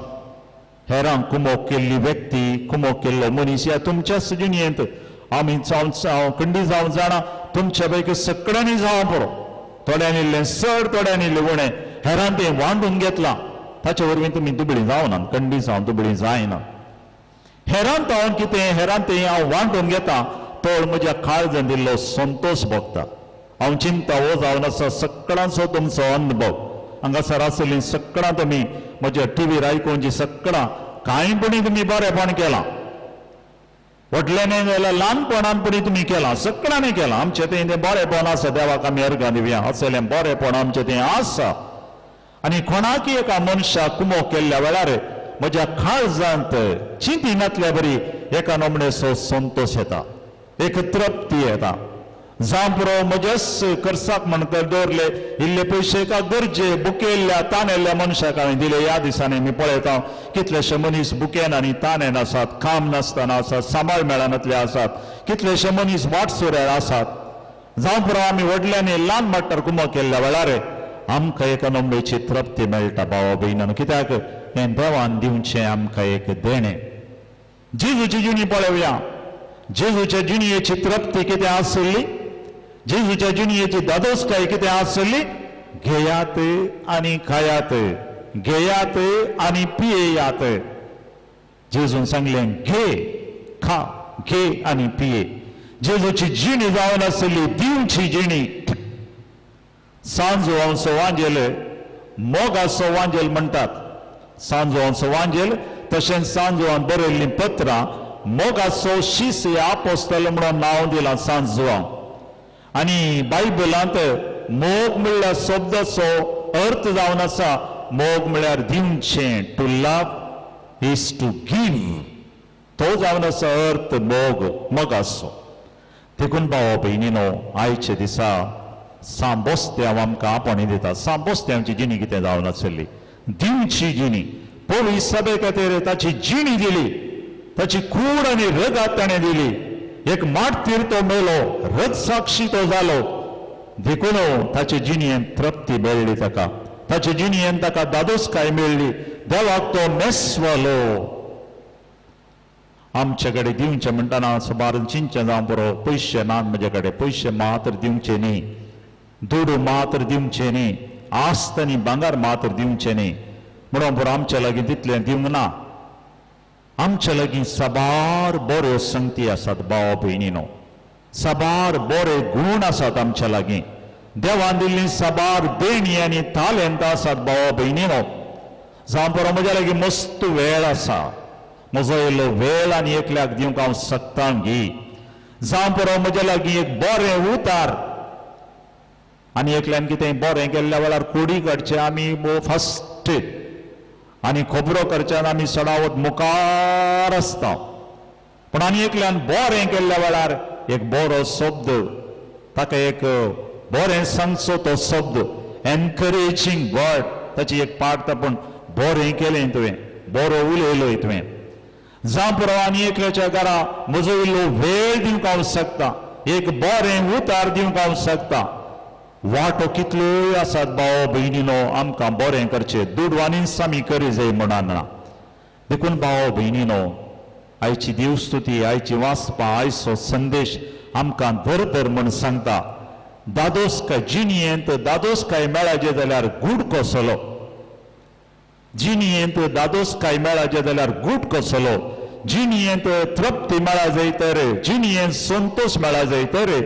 हेरांक कुमोक केल्ली व्यक्ती, कुमोक केल्लो मनीस ह्या तुमच्याच जिणयेंत आमी जावन खंडी जावन जाणा, तुमच्या पैकी सगळ्यांनी जावं पुरो. थोड्यांनी इल्लें चड, थोड्यांनी इल्लें उणें, हेरान तें वांटून घेतलां. ताचे वरवीं तुमी दुबळी जावना, खंडी जावन दुबळी जायना. हेरान हांव कितें, हेरान तें हांव वांटून घेता, तो म्हज्या काळजान दिल्लो संतोश भोगता. हांव चिंता हो जावन आसा सगळ्यांचो तुमचो अनुभव. हांगासर आसलीं सगळ्यां तुमी म्हज्या टिवीर आयकून सगळ्यां कांय पणी तुमी बरेपण केलां, व्हडल्याने जाल्यार ल्हानपणान पणी तुमी केलां, सगळ्यांनी केलां. आमचें तें तें बरेपण आसा, देवाक आमी अर्गां दिवया, असलें बरेपण आमचें तें आसा. आनी कोणाकी एका मनशाक कुमोक केल्ल्या वेळार म्हज्या काळजांत चिंतिनातल्या बरी एका नमणेचो संतोश येता, एक तृप्ती येता. जावं पुरो म्हज्याच खर्चाक म्हण दवरले इल्ले पयशे एका गरजे बुकेल्ल्या ताणेल्ल्या मनशाक हांवें दिले. ह्या दिसांनी मी पळयता कितलेशे मनीस बुकेन आनी ताणेन आसात, काम नासतना आसात, सांबाळ मेळनातले आसात, कितलेशे मनीस वाटसुऱ्यार आसात. जावं पुरो आमी व्हडल्यांनी ल्हान मट्टार कुमो केल्ल्या वेळार आमकां एका नमणेची तृप्ती मेळटा. भावा भयणांनो, कित्याक हें देवान दिवचें आमकां एक देणें. जेजूची जिणी पळोवया. जेजूच्या जिणयेची तृप्ती कितें आसली, जेजूच्या जिणयेची दादोसकाय कितें आसली? घेयात आनी खायात, घेयात आनी पियेयात. जेजून सांगलें, घे, खा, घे आनी पिये. जेजूची जिणी जावन आसली दिवची जिणी. सांजो वांजेल मोगाचो वांजेल म्हणटात. सांजो वांजेल तशेंच सांजवान बरयल्लीं पत्रां मोगाचो शीस ह्या आपोस्तल म्हणून नांव दिलां सांजवा. आनी बायबलांत मोग म्हणल्यार शब्दाचो अर्थ जावन आसा मोग म्हळ्यार दिवचें. To love is to give. तो जावन आसा अर्थ मोग, मोगाचो. देखून भावा भयणीनो, आयच्या दिसा सांबोस्त्यांव आमकां आपोवणी दिता. सांबोस्त्यांवची जिणी कितें जावन आसली? दिवची जिणी. पोलीस सभे खातीर ताची जिणी दिली, ताची कूड आनी रगात ताणें दिली. एक माटतीर तो मेलो, रथसाक्षी तो जालो. देखून ताचे जिणयेन तृप्ती मेळ्ळी ताका, ताचे जिणयेन ताका दादोसकाय मेळ्ळी. देवाक तो मेसवलो. आमचे कडेन दिवचें म्हणटना सुमार चिंचें जावं पुरो, पयशे नात म्हजे कडेन, पयशे मात्र दिवचे न्ही, दुडू मात्र दिवचे न्ही, आस्त आनी भांगर मात्र दिवचें न्ही. म्हणून पुरो आमचे लागीं तितलें दिवंक ना. आमचे लागीं साबार बऱ्यो संगती आसात भावा भयणीनो, साबार बरे गूण आसात आमच्या लागीं. देवान दिल्ली साबार देणी आनी तालेंत आसात भावा भयणीनो. जावं पुरो म्हज्या लागीं मस्त वेळ आसा, म्हजो येयलो वेळ आनी एकल्याक दिवंक हांव शकता गी. जावं पुरो म्हज्या लागीं एक बरें उतार आनी एकल्यान कितें बरें केल्ल्या वेळार कोडी काडचें आमी फस्ट आनी खबरो करच्यान आमी सडावत मुखार आसता. पूण आनी एकल्यान बरें केल्ल्या वेळार एक बरो शब्द, ताका एक बरें सांगचो तो शब्द, एनकरेजींग वर्ड, ताची एक पार्ट पूण बरें केलें तुवें, बरो उलयलोय तुवें. जावं पुरो आनी एकल्याच्या घरा म्हजो इल्लो वेळ दिवंक हांव शकता, एक बरें उतार दिवंक हांव शकता. वाटो कितल्योय आसात भाव भयणीनो आमकां बरें करचें, दुडवांनीच आमी करी जाय म्हणना. देखून भाव भयणीनो, आयची देवस्तुती, आयची वाचपां, आयचो संदेश आमकां धर धर म्हण सांगता, दादोसकाय जिणयेंत दादोसकाय मेळाचे जाल्यार गूट कसलो, जिणयेंत दादोसकाय मेळाचे जाल्यार गूट कसलो, जिणयेंत तृप्ती मेळा जाय तर, जिणयेंत संतोश मेळा जाय तर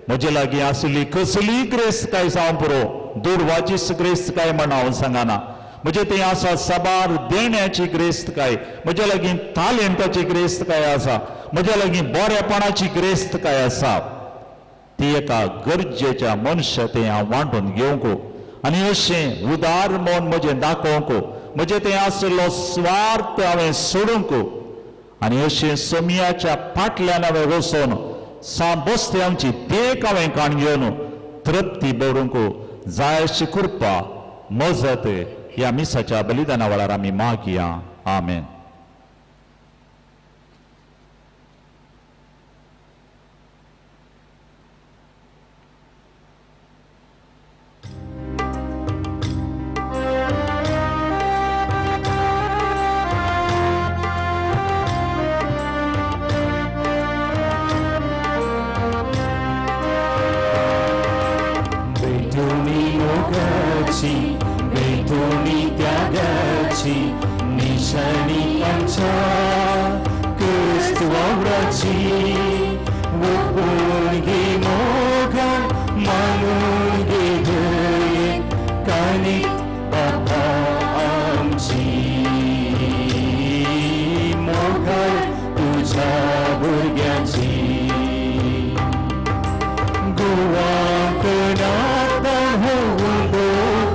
म्हजे लागीं आसली कसलीय ग्रेस्तकाय जावं पुरो, दुडवाचीच ग्रेस्तकाय म्हण हांव सांगना. म्हजे थंय आसा साबार देण्याची ग्रेस्तकाय, म्हज्या लागीं तालेंताची ग्रेस्तकाय आसा, म्हज्या लागीं बरेपणाची ग्रेस्तकाय आसा. ती एका गरजेच्या मनशा तें हांव वांटून घेवंक आनी अशें उदार मन म्हजें दाखोवंक, म्हजें थंय आशिल्लो स्वार्थ हांवें सोडूंक आनी अशें सोमयाच्या फाटल्यान हांवें वचून सांबोस्त्यांची देख हांवें काण घेवन तृप्ती बरूंक जाय अशी कृपा मजत ह्या मिसाच्या बलिदाना वेळार आमी मागया. आमेन. निशाणी आमच्या क्रिस्त वावराची, ओपून घे मोगान मानून घे दयेन काणीक बापा आमची, मोगान तुज्या भुरग्यांची. गोवाक नाता होवून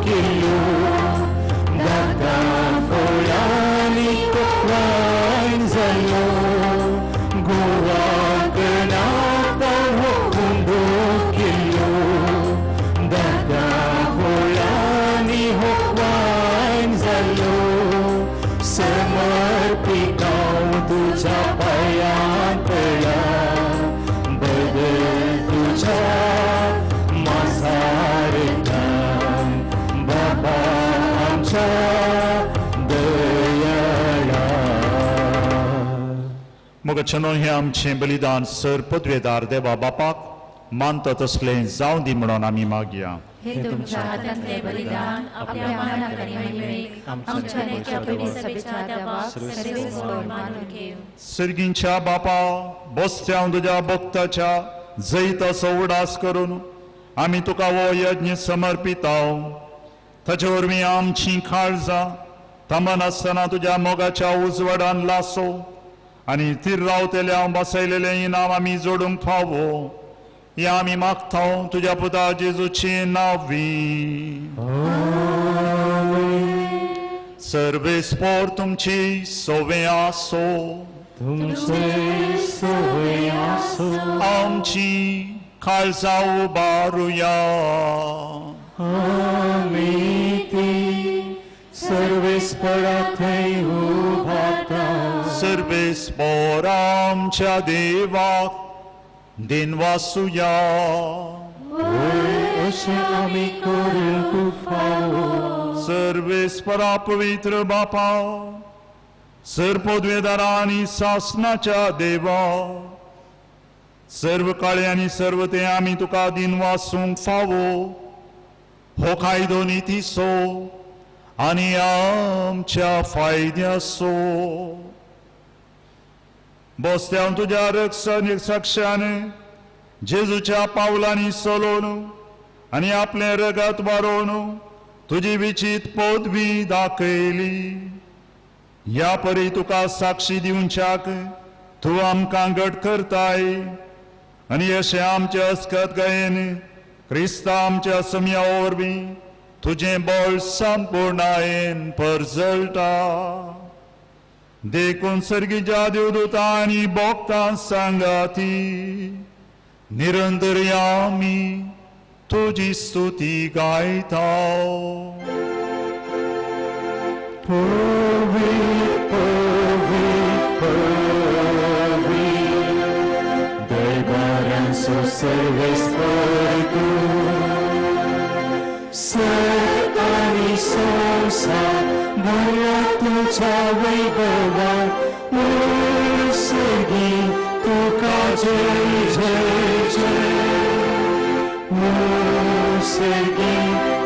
किल्लो वायन जालो, गोवाक नाता होवून किल्लो दादा फळांनी हो वायन जालो, समर्पितांव तुज्या पांयां तळा, बदल तुज्या मासारतान बाबा आमच्या दयाळा. मोगाचें हें आमचें बलिदान सर पदवेदार देवा बापाक मानता तसलें जावं दी म्हणून आमी मागया. हे तुमच्या हातांतले बलिदान आपल्या मानाक आनी महिमेक आमच्या नेक्या पयली देवाक सर्वेस्पर मानून घेवं. सर्गींच्या बापा, बसत्या तुज्या भक्ताच्या जैताचो उडास करून आमी तुका हो यज्ञ समर्पिताव. ताचे वरवीं आमची काळजां थांबनासतना तुज्या मोगाच्या उजवाडान लासो आनी थीर रावतल्या बसयलेलें इनाम आमी जोडूंक फावो. हें आमी मागता तुज्या पुता जेजूची नांवी. सर्वेस्पर तुमची सोवे आसो. तुमचे सोवे आसो. आमची काळजां उबारुया. आमी ती सर्वेस्परा थंय उबारता. सर्वेस्पर आमच्या देवाक दिनवासुया. अशें आमी करूंक फावो. सर्वेस्परा पवित्र बापा, सर पदवेदारा आनी सासनाच्या देवा, सर्व काळे आनी सर्व ते आमी तुका दिनवासूंक फावो. हो कायदो नितीचो आनी आमच्या फायद्याचो. बसत्या तुज्या रक्षण साक्षान जेजूच्या पावलांनी चलोवन आनी आपलें रगत वारोवन तुजी विचीत पदवी दाखयली. ह्या परी तुका साक्षी दिवच्याक तूं आमकां घट करताय आनी अशें आमचे अस्कत गायेन क्रिस्ता आमच्या सम्या वरवीं तुजें बळ संपूर्णायेन परजळटा. देखून सर्गीच्या देवदूतां आनी भक्तां सांगाती निरंतर आमी तुजी स्तुती गायता. पवी पवी पवी दैवारांचो सर्वेस्पर तूं, सर्ग आनी संवसार भरला तुज्या वैभवान. सर्गी तुका जय जय जय, सर्गी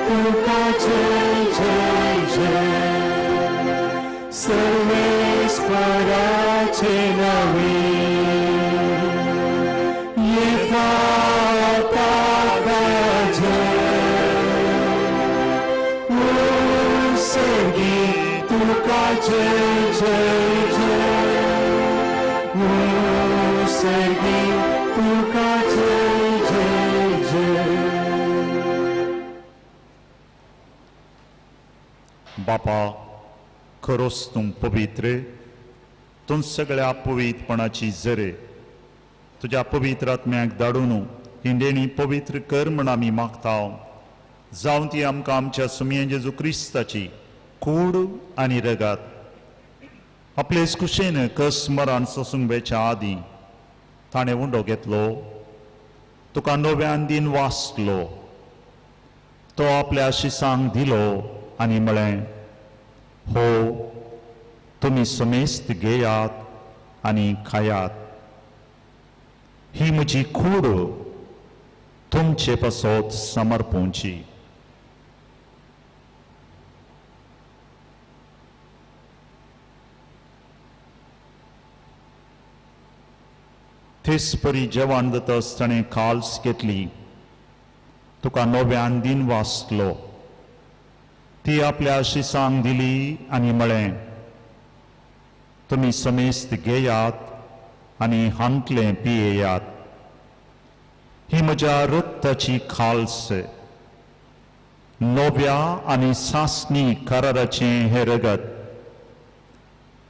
तुका जय जय जय. सर्वेस्पराचे नावे येता जय, सर्गी तुका जय जय जय, सर्गी तुका जय जय जय. बापा, खरोच तूं पवित्र, तूं सगळ्या पवित्रपणाची जरे. तुज्या पवित्र आत्म्याक धाडून ही देणी पवित्र कर म्हण आमी मागता. जावं ती आमकां आमच्या सुमये जेजू क्रिस्ताची कूड आनी रगात आपलेच कुशेन कस मरण सोसूंक वेच्या आदीं ताणें उंडो घेतलो, तुका नव्यान दिन वाचलो, तो आपल्या शिसांक दिलो आनी म्हळें, हो तुमी समेस्त घेयात आनी खायात, ही म्हजी कूड तुमचे पासत समर्पूंची. तेच परी जेवण जातच ताणें काल्स घेतली, तुका नव्यान दिन वाचलो, ती आपल्या शिसांक दिली आनी म्हळें, तुमी समेस्त घेयात आनी हांतलें पियेयात, ही म्हज्या रक्ताची खाल्स, नव्या आनी सासणी कराराचें हें रगत,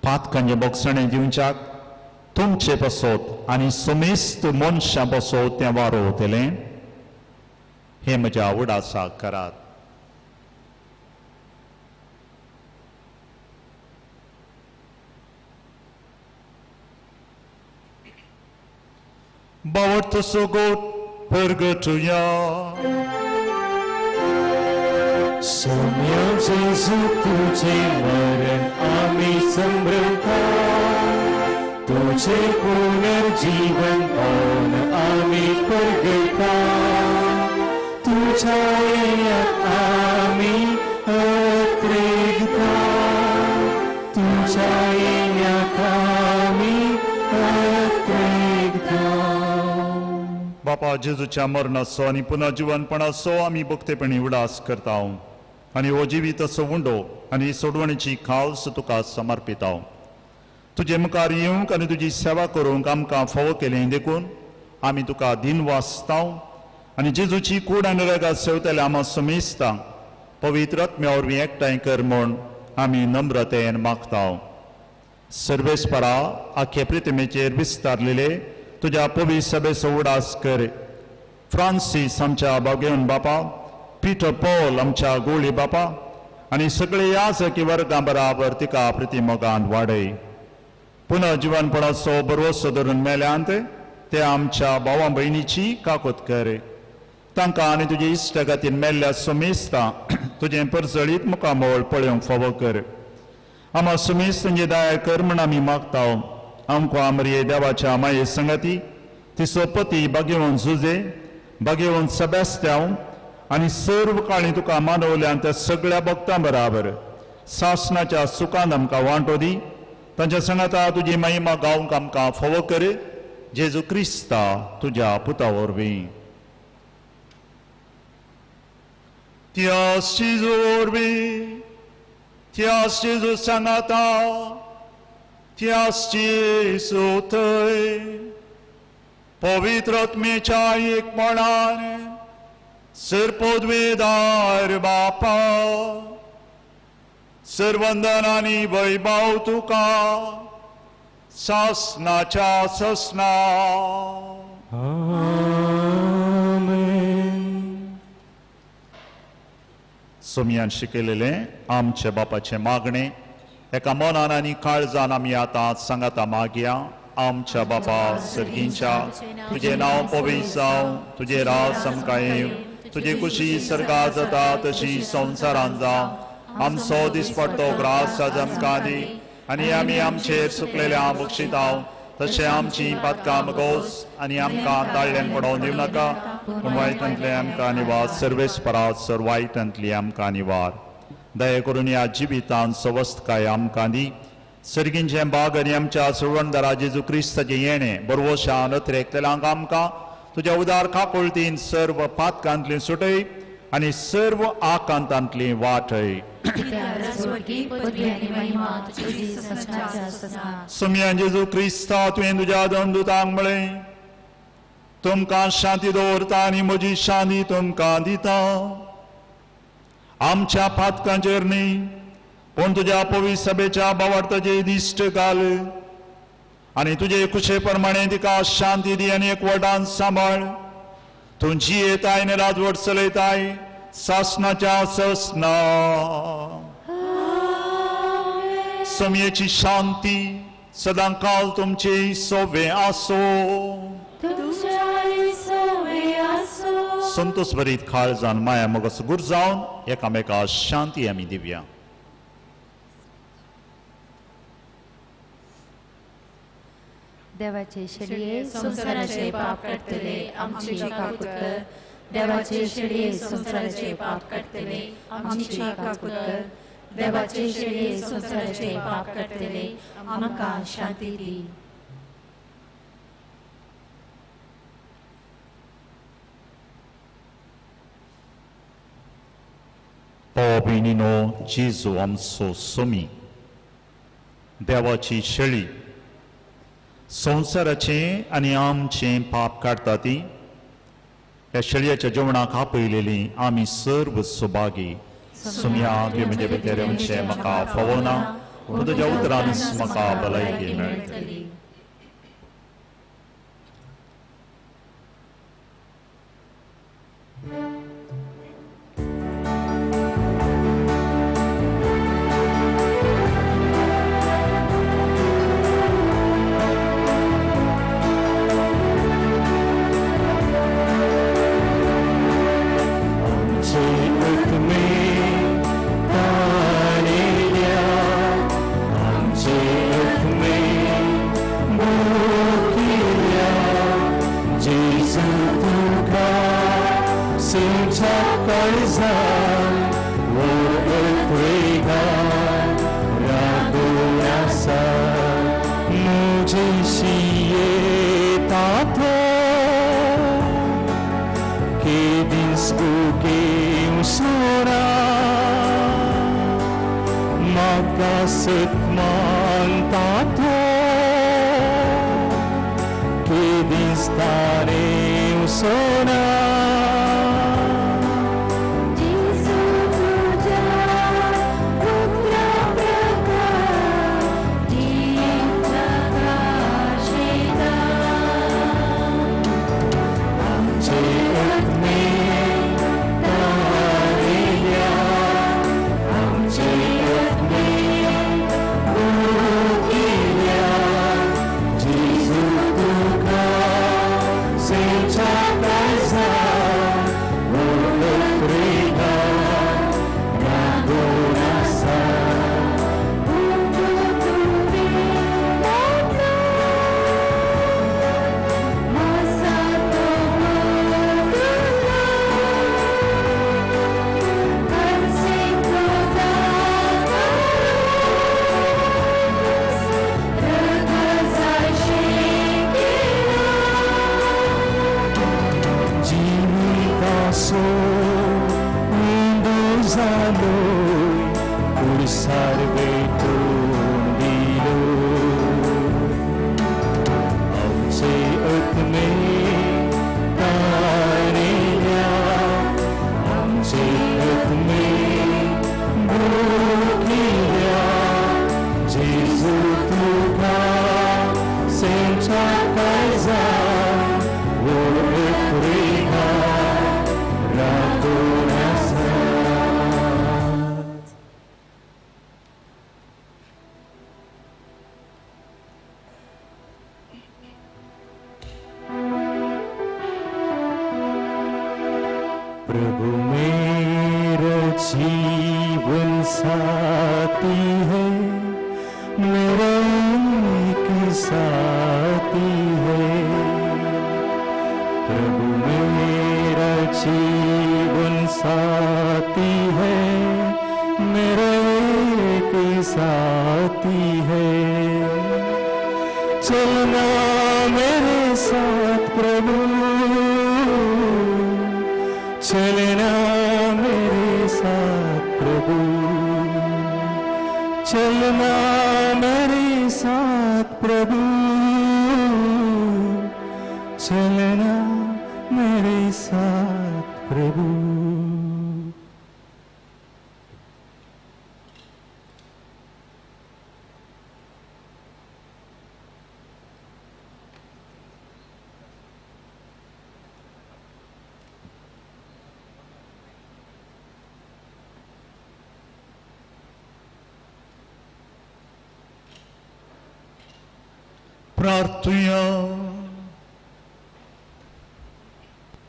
पातकांचें बोगसणें दिवच्याक तुमचे पासत आनी समेस्त मनशां पासत तें वारोवतलें. हें म्हज्या उडासाक करात. बावट सोगोट परगटुया. सोम्या जेजू तुझे मरण आमी संभ्रमता, तुझे पुनर्जीवन पावन आमी परगटा, तुझ्या बापा जेजूच्या मरणाचो आनी पुनः जिवनपणाचो आमी भक्तेपणी उडास करता आनी हो जिवीताचो उंडो आनी सोडवणीची खावस तुका समर्पिता. तुजे मुखार येवंक आनी तुजी सेवा करूंक आमकां फावो केली देखून आमी तुका दिन वाचता आनी जेजूची कूड आनी रगात सेवतले आमा समेस्ता पवित्र आत्म्या वरवीं एकठांय कर म्हूण आमी नम्रतेन मागता. सर्वेस्परा आख्खे प्रतिमेचेर विस्तारलेले तुज्या पवित्र सभेचो उडास कर. फ्रांसीस आमच्या बागेवन बापा, पिटर पॉल आमच्या गोळी बापा आनी सगळे याजकी वर्गां बराबर तिका प्रतिमोगान वाडय. पुनः जिवनपणाचो बरोसो धरून मेल्यांत ते आमच्या भावा भयणीची काकूत कर. तांकां आनी तुजे इश्ट खातीर मेल्ल्या समेस्ता तुजें परजळीत मुखामळ पळोवंक फावो कर. आमा सुमेस्त तुजी दया कर म्हूण आमी मागता. आमकां आमरे देवाच्या माये संगती तिचो पती बागेवन जुजे, बागेवन सेबास्त्यांव आनी सर्व काळी तुका मानवल्यान त्या सगळ्या भक्तां बराबर सासनाच्या सुखान आमकां वांटो दी. तांच्या संगाता तुजी महिमा गावंक आमकां फावो कर. जेजू क्रिस्ता तुज्या पुता वरवीं. त्यास जेजू वरवीं, त्यास जेजू सांगाता, त्यास जेजू थंय पवित्र आत्म्याच्या एकपणान सर्पोद्वेदार बापा सर्वंदन आनी वैभव तुका सासनाच्या ससना. सोमयान शिकयलेलें आमच्या बापाचें मागणें एका मनान आनी काळजान आमी आतां सांगाता मागया. आमच्या बापा सर्गींच्या, तुजें नांव पवित्र जावं, तुजें राज आमकां येवं, तुजी कुशी सर्गां जाता तशी संवसारांत जावं. आमचो दिसपडतो ग्रास आज आमकां दी आनी आमी आमचेर सुकलेल्या बक्षितां तशें आमची पातकां मगोस आनी आमकां ताळ्यान पडोवन दिवं नाका, पूण वायटांतले आमकां निवार. सर्वेस्परा सर वायटांतली आमकां निवार. दया करून ह्या जिवितांत सवस्तकाय आमकां दी. सर्गींचें बाग आनी आमच्या सुवणदारा जेजू क्रिस्ताचें येणें बरवशान अतिरेकतल्यांक आमकां तुज्या उदार काकुळतीन सर्व पातकांतली सुटय आनी सर्व आकांतांतली वाटय. सोमया जेजू क्रिस्ता तुवें तुज्या दंडुतांक म्हळें, तुमकां शांती दवरता आनी म्हजी शांती तुमकां दिता. आमच्या पातकांचेर न्ही पूण तुज्या पवित्र सभेच्या भावार्थाचे दिश्ट घाल आनी तुजे कुशे प्रमाणे तिका शांती दी आनी एकवटान सांबाळ. तूं जियेताय आनी राजवट चलयताय सासनाच्या ससना. समयेची शांती सदां काल तुमची सोबे आसो. संतोष भरीत काळजान माया मोगाचो गुर जावन एकामेका शांती आमी दिवया. देवाचे शेळये संवसाराचे पाप काडटले आमची काकूत कर. देवाचे शेळये संवसाराचे पाप काडटले आमची काकूत कर. देवाचे शेळये संवसाराचे पाप काडटले आमकां शांती दी. भाव भयणीनो, जेजू आमचो सोमी, देवाची शेळी संवसाराचें आनी आमचें पाप काडटा ती ह्या शेळयाच्या जेवणाक आपयलेली आमी सर्व सुभागी. सोमया तुवें म्हजे भितर येवचें म्हाका फावना, पूण तुज्या उतरानच म्हाका भलायकी मेळटली. Muji siye tato. सत मानता तो की दिसता रे सोना प्रभु मेरा जीवन साथी है, मेरा एक साथी है। प्रभु मेरा जीवन साथी है, मेरा एक साथी है। चलना मेरे साथ प्रभु, चलना मेरे साथ प्रभु, चलना मेरे साथ प्रभु, चलना मेरे साथ प्रभु। प्रार्थुया।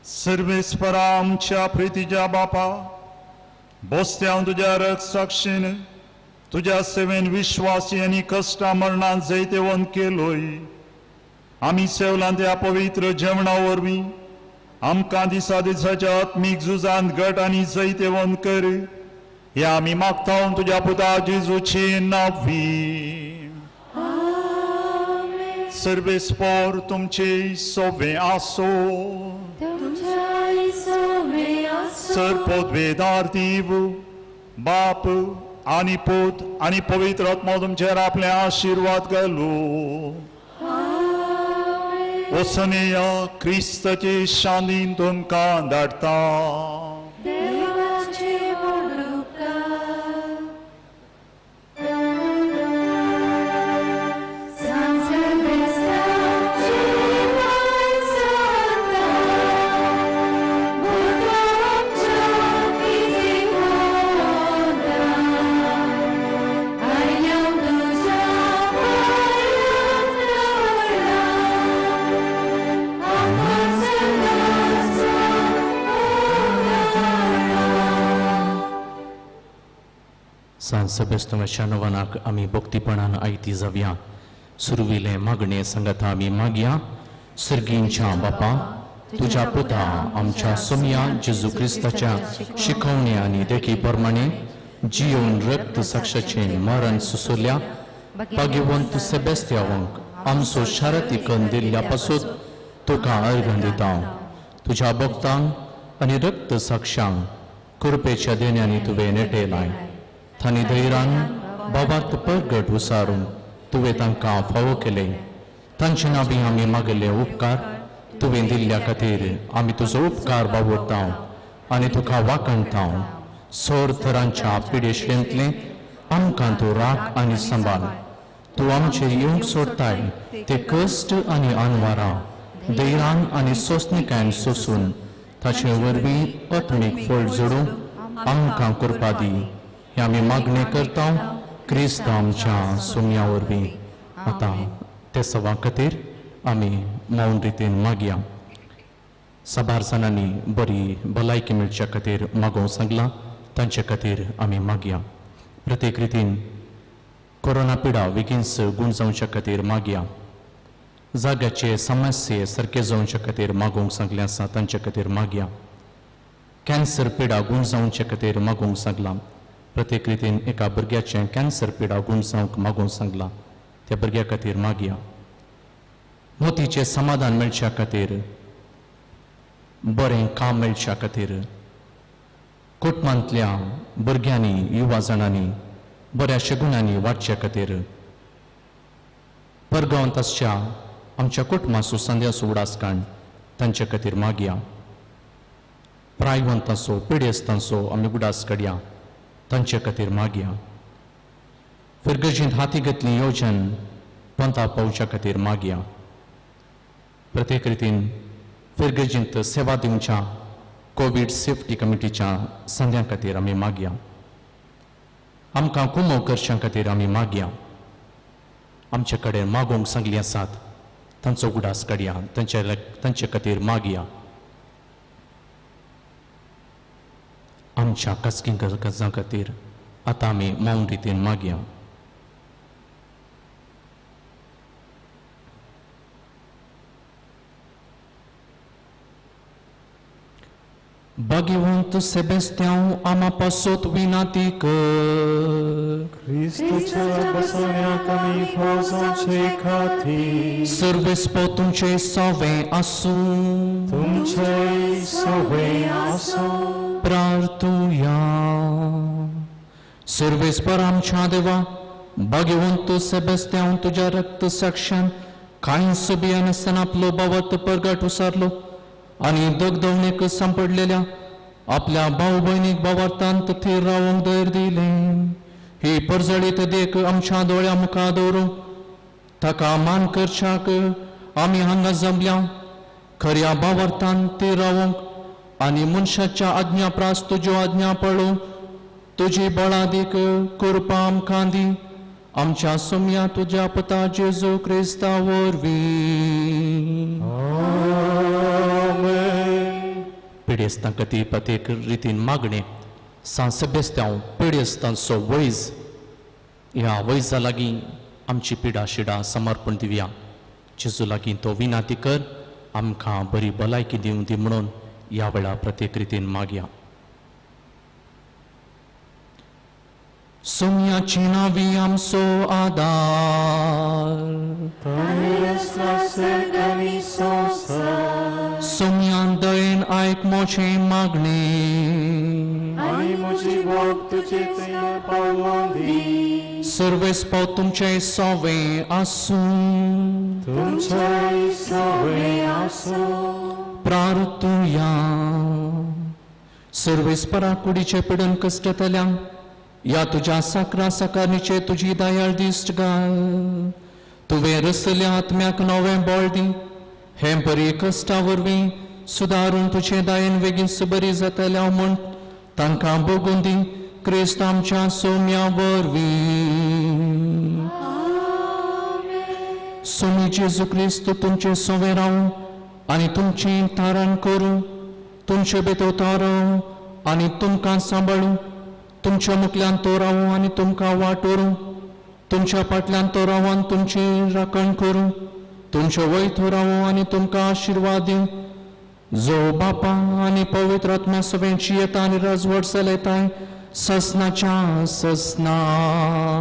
सर्वेस्परा आमच्या प्रितीच्या बापा, बोस्त्यांव तुज्या रक्त साक्षीन तुज्या सेवेन विश्वासी आनी कश्टा मरणान जैतेवंत केलोय। आमी सेवलां त्या पवित्र जेवणा वरवीं आमकां दिसा दिसाच्या आत्मीक झुजांत घट आनी जैतेवंत कर, हे आमी मागता तुज्या पुता जेजूची नांवी। सर्वेस्पर तुमचे सोवे आसो, सर पदवेदार दीव बाप आनी पूत आनी पवित्र आत्मो तुमचेर आपले आशिर्वाद घालू। वसनेया क्रिस्ताचे शांतीन तुमकां धाडटा। सांत सेबेस्त्यांवाच्या नवनाक आमी भक्तीपणान आयती जावया। सुरविले मागणे सांगाता आमी मागया। सर्गींच्या बापा, तुज्या पुता आमच्या सोमया जेजू क्रिस्ताच्या शिकवणे आनी देखी प्रमाणे जियोन रक्त साक्षाचें मरण सुसुरल्या भाग्यवंत सेबेस्त्यांवांक आमचो शारती कन्न दिल्ल्या पासून तुका अर्घ दिता। तुज्या भक्तांक आनी रक्त साक्षांक कृपेच्या देण्यांनी तुवें नेटेलाय, तांणी धैर्यान भावार्थ परगट उसारून तुवें तांकां फावो केलें. तांचे नांवी आमी मागले उपकार तुवें दिल्ल्या खातीर आमी तुजो उपकार बावडटा आनी तुका वाखणता. सोर थरांच्या पिडेशेंतलें आमकां तूं राख आनी सांबाळ. तूं आमचेर येवंक सोडटाय ते कश्ट आनी अनवारां धैर्यान आनी सोंसणीकायेन सोसून ताचे वरवीं आत्मीक फळ जोडूंक आमकां करपा दी. हें आमी मागणें करता क्रिस्त आमच्या सोम्या वरवीं. आतां ते सवा खातीर आमी मौन रितीन मागया. साबार जाणांनी बरी भलायकी मेळच्या खातीर मागोवंक सांगलां, तांचे खातीर आमी मागया. प्रत्येक रितीन कोरोना पिडा बेगीनच गूण जावच्या खातीर मागया. जाग्याचे समस्ये सारके जावच्या खातीर मागोवंक सांगलें आसा, तांचे खातीर मागया. कॅन्सर पिडा गूण जावचे खातीर मागोवंक सांगलां. प्रत्येक रितीन एका भुरग्याचें कॅन्सर पिडा गूण जावंक मागोवंक सांगलां, त्या भुरग्या खातीर मागया. मोतीचें समाधान मेळच्या खातीर, बरें काम मेळच्या खातीर, कुटुंबांतल्या भुरग्यांनी युवा जाणांनी बऱ्या शगुनांनी वाडच्या खातीर, परगांवांत आसच्या आमच्या कुटुंबाचो संद्याचो उडास काण तांचे खातीर मागया. प्रायवंतांचो पिडेस्तांचो आमी उडास काडया, तांचे खातीर मागया. फिरगर्जींत हाती घेतली योजन पंथा पावच्या खातीर मागया. प्रत्येक रितीन फिरगर्जींत सेवा दिवच्या कोवीड सेफ्टी कमिटीच्या संद्यां खातीर आमी मागया. आमकां कुमो करच्यां खातीर आमी मागया. आमचे कडेन मागोवंक सांगली आसात तांचो उगडास काडया, तांचे खातीर मागया. आमच्या खासगी गरजां खातीर आतां आमी मौन रितीन मागया. भाग्यवंत सेबेस्त्यांव आमा पासत विनाती कर. क्रिस्तच्या बसण्याक आमी फौजांचे खातीर सर्वेस्पो तुमचे सवे आसूं. तुमचे सवे आसूं. प्रार्थुया. सर्वेस्पर आमच्या देवा, भाग्यवंत सेबेस्त्यांव तुज्या रक्त साक्षान कांय सुबियानासतना आपलो बावत परगट उसारलो आनी दगदवणेक सांपडलेल्या आपल्या भाव भयणीक भावार्थांत थीर रावंक धैर्य दिलें. ही परजळीत देख आमच्या दोळ्या मुखार दवरूंक ताका मान करच्याक आमी हांगा जमल्या. खऱ्या भावार्थान थीर रावंक आनी मनशाच्या आज्ञा प्रास तुज्यो आज्ञा पळोवंक तुजी बळादीक करपा आमकां दी. आमच्या सोम्या तुज्या पुता जेजू क्रिस्ता वरवीं. पिडेस्तां खातीर प्रत्येक रितीन मागणें. सांत सेबेस्त्यांव पिडेस्तांचो वैज, ह्या वैजा लागीं आमची पिडा शिडा समर्पण दिवया. जेजू लागीं तो विनाती कर आमकां बरी भलायकी दिवं दी म्हणून ह्या वेळार प्रत्येक रितीन मागया. सोम्याची नावी आमचो आदार, सोम्यान दयेन आयक म्हजें मागणें. सर्वेस्पो तुमचें सवें आसूं. तुमचें सवें आसूं. प्रार्थुया. सर्वेस्परा कुडीचे पिडन कश्टतल्या ह्या तुज्या साकरा साकारणीचे तुजी दयाळ दिश्ट घाल. तुवें रसल्या आत्म्याक नवें बळ दी. हें बरी कश्टा वरवीं सुदारून तुजे दयेन बेगीन बरी जातल्या म्हूण तांकां भोगून दी. क्रिस्त आमच्या सोम्या वरवीं. सोमी जेजू क्रिस्त तुमचें सोवें रावूं आनी तुमचें तारण करूं, तुमचे भितर तारूं आनी तुमकां सांबाळूं. तुमच्या मुखल्यान तो रावूं आनी तुमकां वाट व्हरूं. तुमच्या फाटल्यान तो रावूं आनी तुमची राखण करूं. तुमचे वयर तो रावूं आनी तुमकां आशिर्वाद दिवं. जो बापा आनी पवित्र आत्म्या सगळ्यांची येता आनी राजवट चलयताय ससनाच्या ससनाक.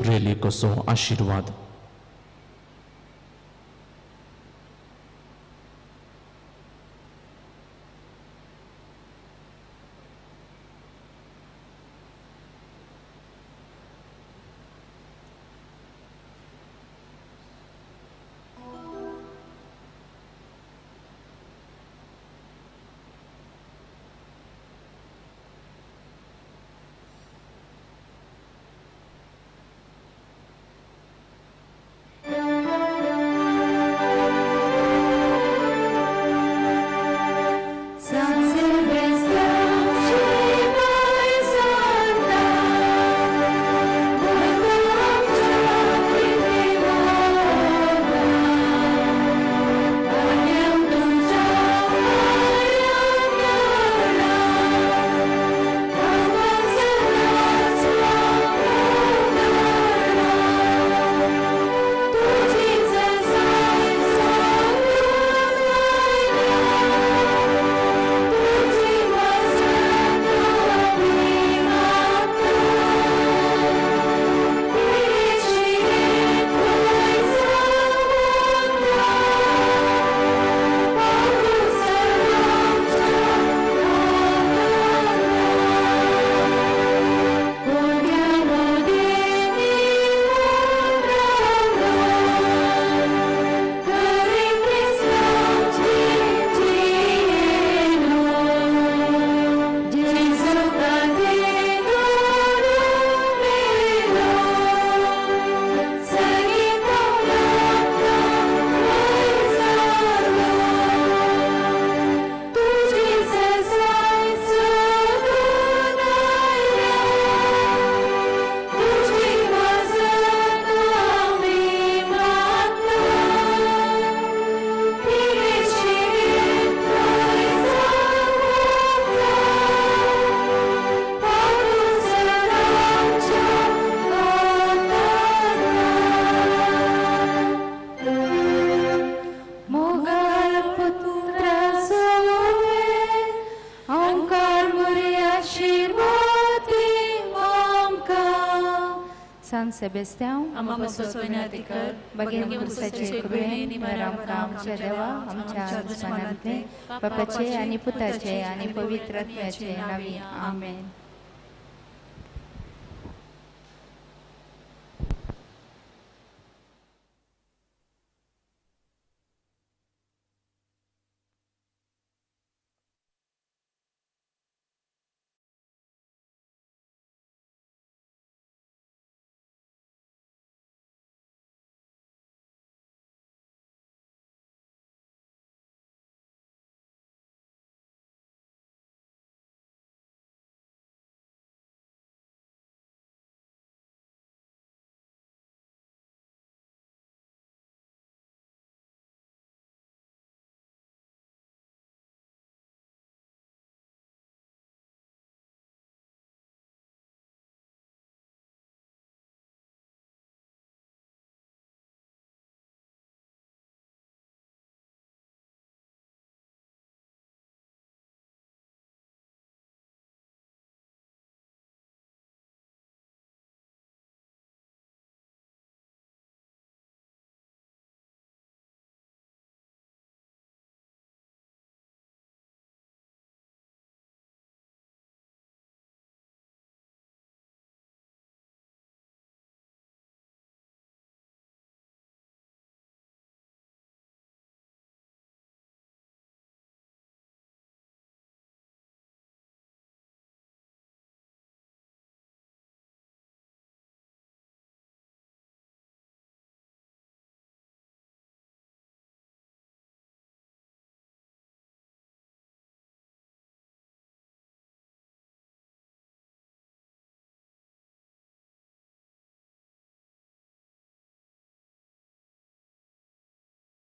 रेली कसो आशिर्वाद. सांत सेबेस्त्यांव आमकां पासत कर, बगेन खुर्साचे कृपेन निवार आमकां आमच्या देवा आमच्या दुस्मानांतले बापाचे आनी पुताचे आनी पवित्र आत्म्याचे नांवी आमेन.